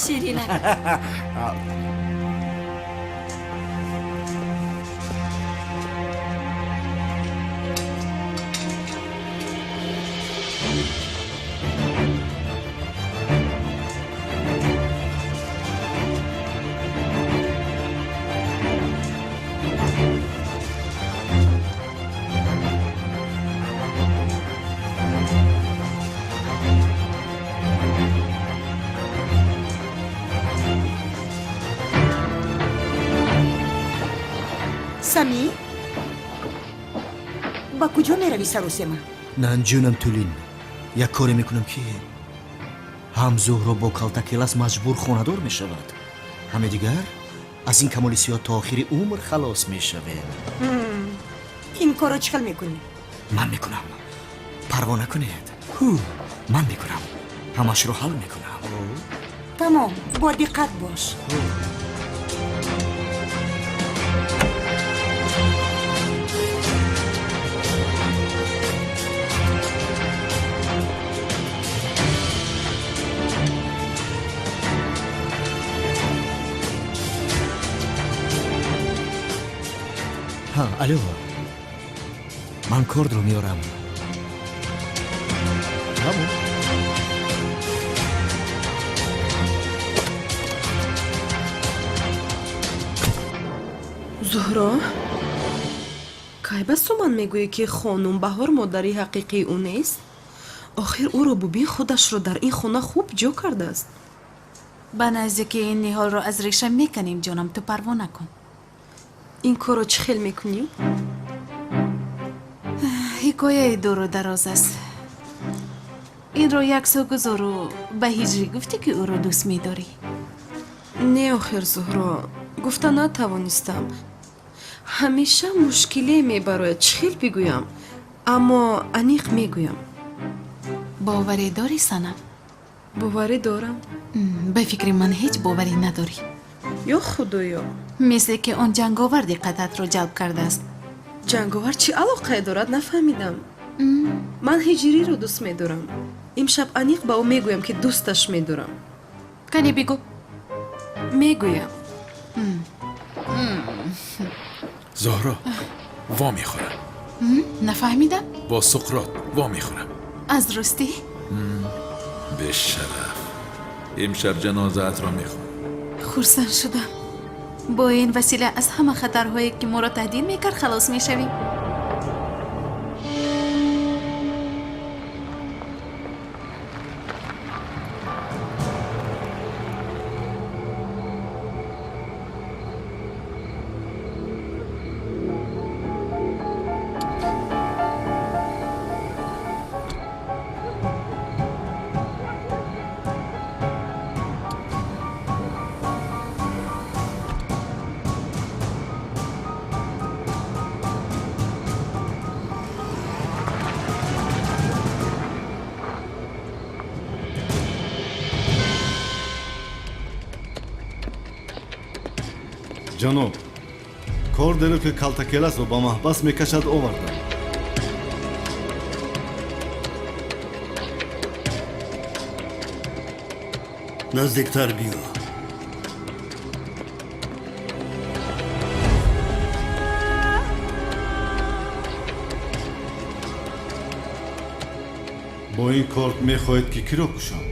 Ширинак. Сами, ба куҷо меравӣ, саросема? Нанҷунам Тулин, як коре мекунам, ки ҳам Зуҳро бо калтакелас маҷбур хонадор мешавад, ҳаме дигар аз ин камоли сиёҳ то охири умр халос мешавем. Ин корро чӣ хел мекунӣ? Ман мекунам, парво накунед. Ҳу, ман мекунам, ҳамашро ҳал мекунам. Тамом, бо диққат бош. Ҳа, алло, ман кордро меорам. Тамом. Зуҳро, кай ба Суман мегӯӣ, ки хонум Баҳор модари ҳақиқии ӯ нест? Охир ӯро бубин, худашро дар ин хона хуб ҷо кардааст. Ба наздикӣ ин ниҳолро аз реша меканем, ҷонам, ту парво накун. Ин корро чӣ хел мекунӣ? Ҳикояи дуру дароз аст. Инро як сӯ гузору ба Ҳиҷрӣ гуфтӣ, ки ӯро дӯст медорӣ? Не, охир, Зуҳро, гуфта натавонистам. Ҳамеша мушкиле мебарояд, чӣ хел бигӯям, аммо аниқ мегӯям. Боварӣ дорӣ, Санам? Боварӣ дорам. Ба фикри ман, ҳеҷ боварӣ надорӣ. Ё Худоё! Мисле ки он ҷанговар диққататро ҷалб кардааст. Ҷанговар чӣ алоқае дорад, нафаҳмидам. Ман Ҳиҷриро дӯст медорам. Имшаб аниқ ба ӯ мегӯям, ки дӯсташ медорам. Кане бигӯ. Мегӯям. Зуҳро, во мехӯрам. Нафаҳмидам. Бо Суқрот во мехӯрам. Аз ростӣ? Бешараф, имшаб ҷанозаатро мехонам. Хурсанд шудам. Бо ин васила аз ҳама хатарҳое, ки моро таҳдид мекард, халос мешавем. Ҷаноб, кордеро, ки Калтакеласро ба маҳбас мекашад, овардам. Наздиктар биё. Бо ин корд мехоҳед, ки киро кушам?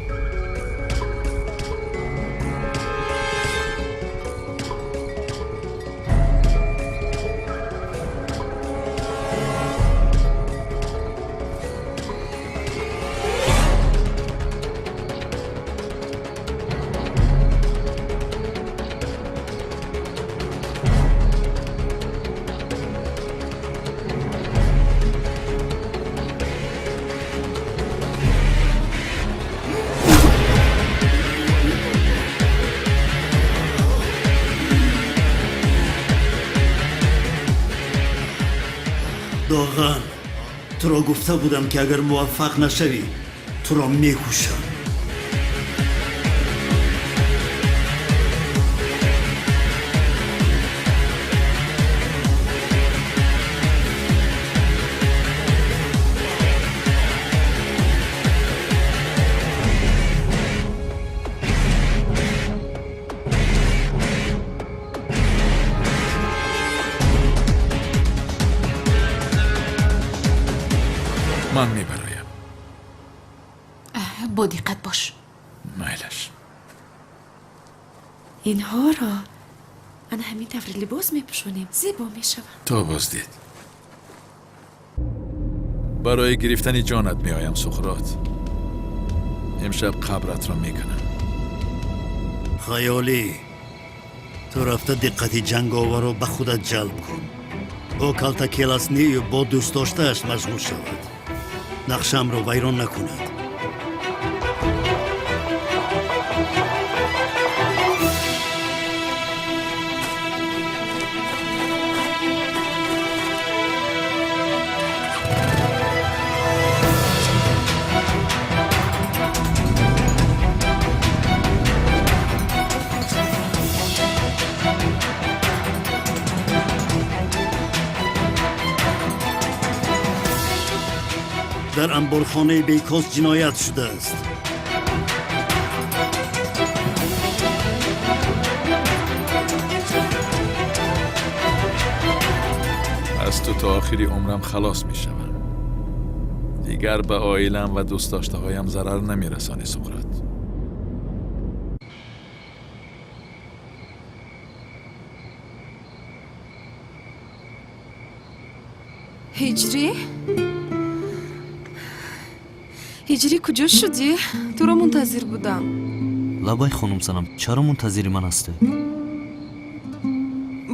Доған, туро гуфта будам, ки агар муваффақ нашавӣ, туро мекушам. Ман мебароям. Бо диққат бош. Майлаш. Инҳоро ана ҳамин таври либос мепӯшонем, зебо мешаванд. То боздид барои гирифтани ҷонат меоям, Суқрот. Имшаб қабратро мекунам. Хаёлӣ, ту рафта диққати ҷанговарро ба худат ҷалб кун. Ӯ Калтакелас нею бо дӯстдоштааш машғул шавад, нақшаамро вайрон накунад. Дар анборхонаи Бейкос ҷиноят шудааст. Аз ту то охири умрам халос мешавам. Дигар ба оилам ва дӯстдоштаҳоям зарар намерасонӣ, Суқрот. Ҳиҷрӣ, Ҳиҷрӣ, куҷо шудӣ? Туро мунтазир будам. Лабай, хонум Санам, чаро мунтазири ман ҳастед?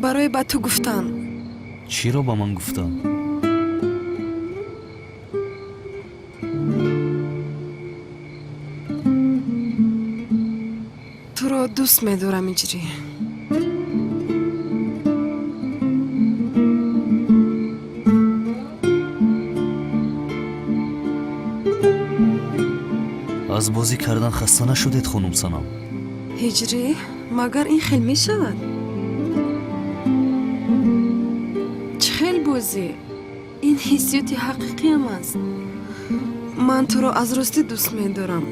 Барои ба ту гуфтан. Чиро ба ман гуфтан? Туро дӯст медорам, Ҳиҷрӣ. Аз бозӣ кардан хаста нашудед, хонум Санам? Ҳиҷрӣ, магар ин хел мешавад? Чӣ хел бозӣ? Ин ҳиссиёти ҳақиқиам аст. Ман туро аз ростӣ дӯст медорам.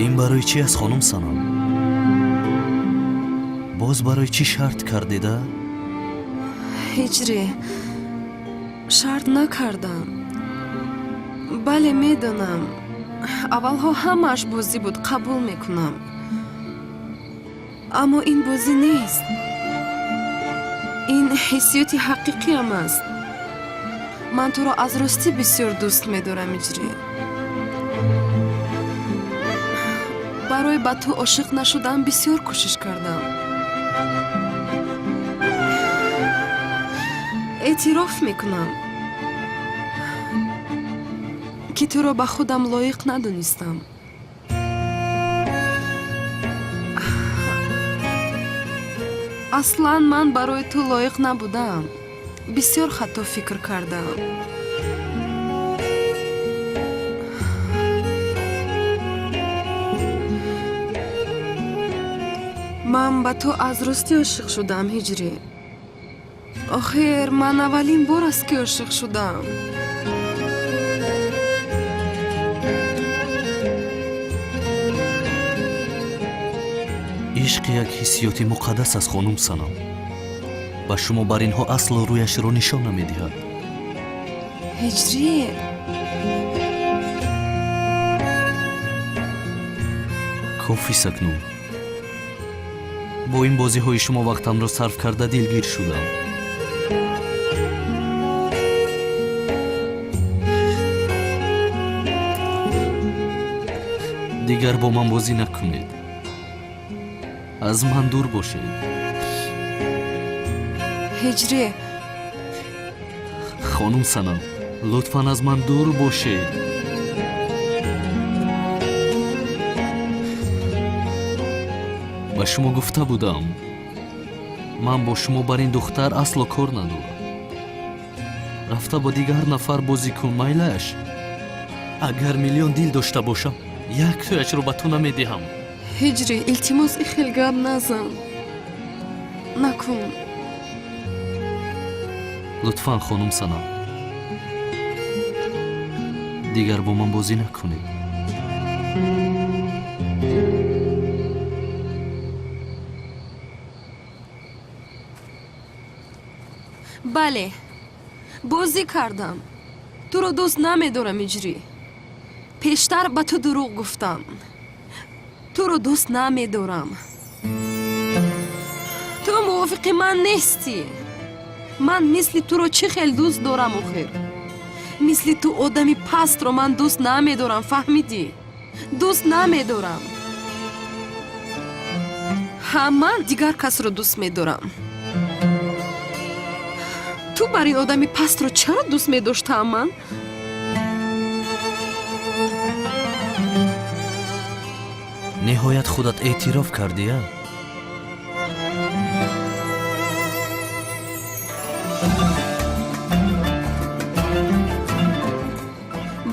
Ин барои чӣ аст, хонум Санам? Боз барои чӣ шарт кардеда? Ҳиҷрӣ, шарт накардам. Бале, медонам, аввалҳо ҳамааш бозӣ буд, қабул мекунам, аммо ин бозӣ нест. Ин ҳиссиёти ҳақиқиам аст. Ман туро аз ростӣ бисёр дӯст медорам, Иҷрӣ. Барои ба ту ошиқ нашудан бисёр кӯшиш кардам. Эътироф мекунам, ки туро ба худам лоиқ надонистам. Аслан ман барои ту лоиқ набудам. Бисёр хато фикр кардам. Ман ба ту аз ростӣ ошиқ шудам, Ҳиҷрӣ. Охир ман аввалин бор аст, ки ошиқ шудам. Ишқ як ҳиссиёти муқаддас аст, хонум Санам. Ба шумо бар инҳо асло рӯяшро нишон намедиҳад. Ҳиҷрӣ. Кофист акнун. Бо ин бозиҳои шумо вақтамро сарф карда дилгир шудам. Дигар бо ман бозӣ накунед. Аз ман дур бошед. Ҳиҷрӣ. Хонум Санам, лутфан аз ман дур бошед. Ба шумо гуфта будам, ман бо шумо бар ин духтар асло кор надорам. Рафта бо дигар нафар бозӣ кун, майлаш. Агар миллион дил дошта бошам, як тӯяшро ба ту намедиҳам. Ҳиҷрӣ, илтимос, ин хел гап назан. Накун. Лутфан, хонум Санам, дигар бо ман бозӣ накунед. Бале, бозӣ кардам. Туро дӯст намедорам, Иҷрӣ. Пештар ба ту дурӯғ гуфтам. Туро дӯст намедорам. Ту мувофиқи ман нестӣ. Ман мисли туро чӣ хел дӯст дорам охир? Мисли ту одами пастро ман дӯст намедорам, фаҳмидӣ? Дӯст намедорам. Ҳа, ман дигар касро дӯст медорам. Ту бар ин одами пастро чаро дӯст медоштаам ман? Ниҳоят худат эътироф кардия?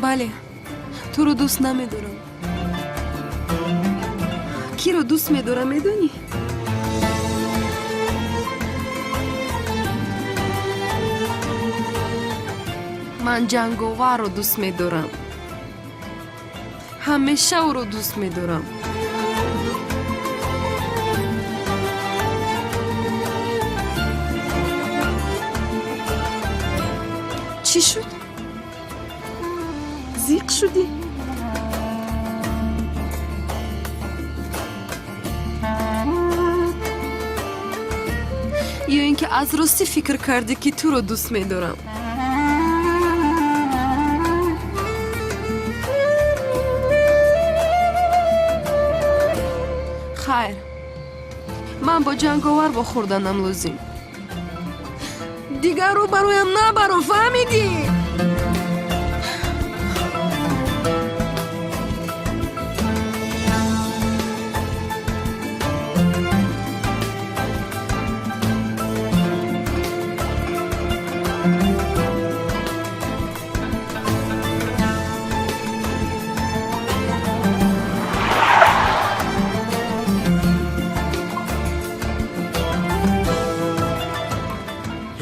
Бале, туро дӯст намедорам. Киро дӯст медорам, медонӣ? Ман ҷанговарро дӯст медорам. Ҳамеша ӯро дӯст медорам. Чӣ шуд? Зиқ шудӣ? Ё ин ки аз ростӣ фикр кардӣ, ки туро дӯст медорам? Хайр, ман бо ҷанговар вохӯрданам лозим. Дигар рӯ бароям набаро, фаҳмидӣ?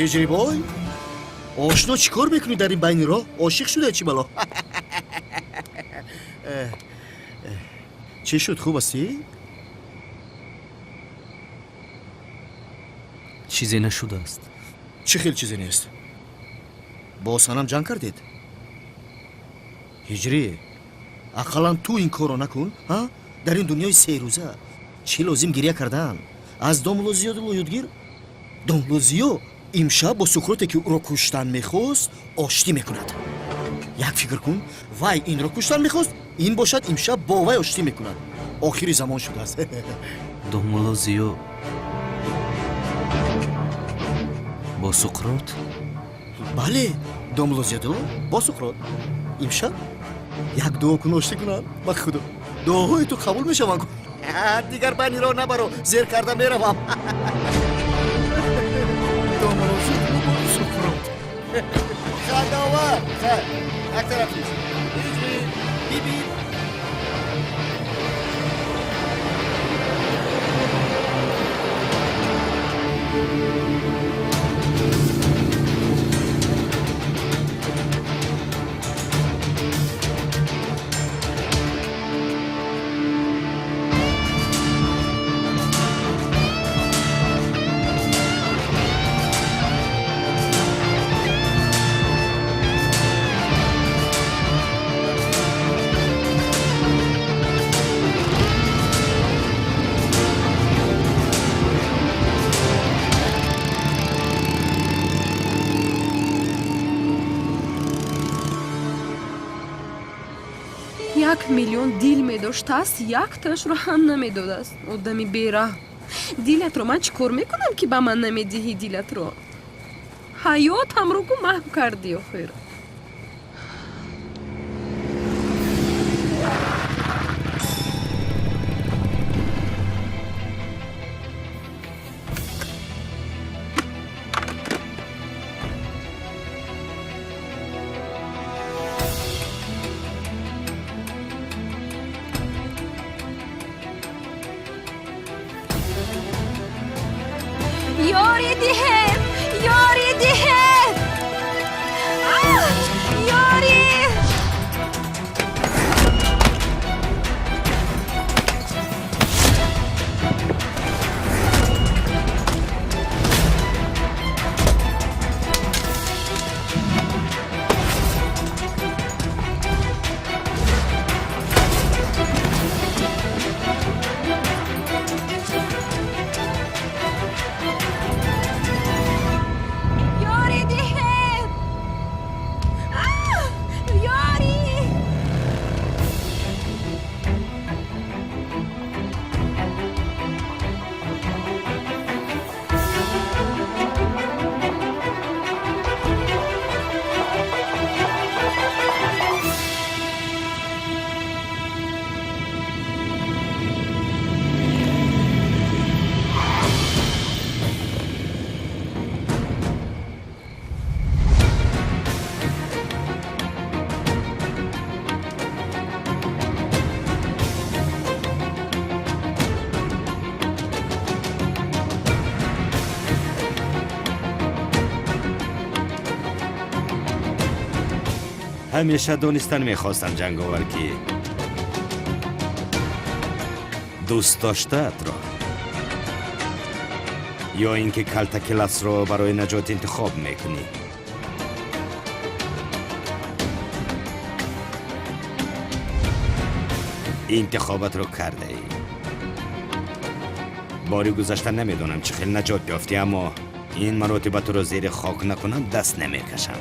Ҳиҷрибой, ошно, чӣ кор мекунӣ дар ин байни роҳ? Ошиқ шуда чӣ бало? Чӣ шуд, хуб ҳастӣ? Чизе нашудааст. Чӣ хел чизе нест? Бо санам ҷанг кардед? Ҳиҷрӣ, ақаллан ту ин корро накун. А дар ин дунёи серӯза чӣ лозим гирья кардан? Аз домулло Зиёдулло ёдгир. Домулло Зиё имшаб бо Сукроте, ки ӯро куштан мехост, оштӣ мекунад. Як фикр кун, вай инро куштан мехост, ин бошад имшаб бо вай оштӣ мекунад. Охири замон шудааст. Домулло Зиё бо Суқрот? Бале, домулло Зиёдулло бо Суқрот имшаб як дуо кун, оштӣ кунанд. Ба худо, дуоҳои ту қабул мешаванд. Дигар байни роҳ набаро, зер карда меравам. Хандовар. Хайр, як тараф нест. Ҳиҷрӣ, бибир. 1 миллион дил медоштааст, якташро ҳам намедодааст, одами бераҳм. Дилатро ман чӣ кор мекунам, ки ба ман намедиҳӣ дилатро? Ҳаётамро гу маҳв кардӣ охир. Ёрӣ диҳед, ёрӣ диҳед! Ёрӣ! Ёрӣ диҳед! Ёрӣ! Ҳамеша донистан мехостам, ҷанговар, ки дӯст доштаатро ё ин ки Калтакеласро барои наҷот интихоб мекунӣ. Интихобатро кардаӣ. Бори гузашта намедонам чӣ хел наҷот ёфтӣ, аммо Ин маротиба туро зери хок накунам, даст намекашам.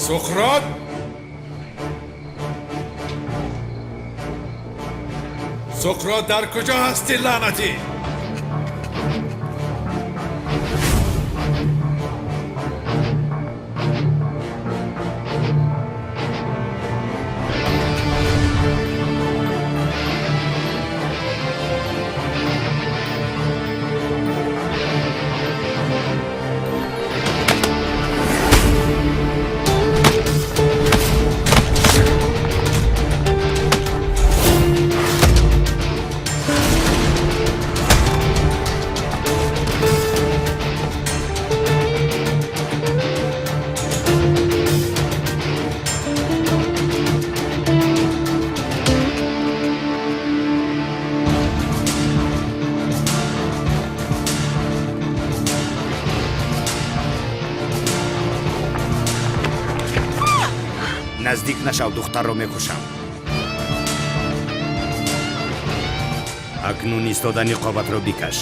Суқрот, Суқрот, дар куҷо ҳастӣ, лаънатӣ? Наздик нашав, духтарро мекушам. Акнун истода ниқобатро бикаш.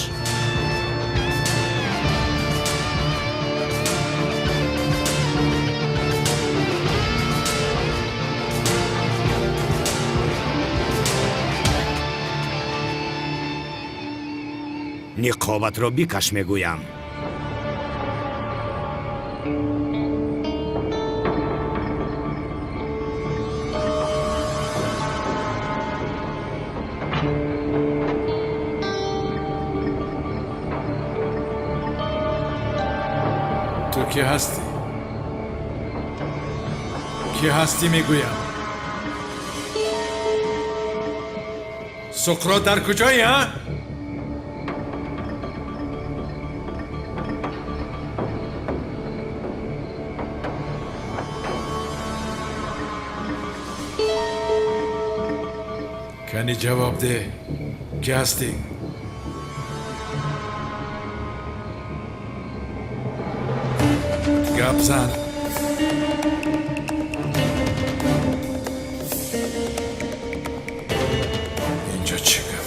Ниқобатро бикаш, мегӯям. Ту кӣ ҳастӣ? Кӣ ҳастӣ, мегӯям? Суқрот, дар куҷоӣ, а? Кани ҷавоб деҳ, кӣ ҳастӣ? Гап зан. Инҷо чӣ гап?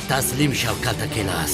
Таслим шав, Калтакелас.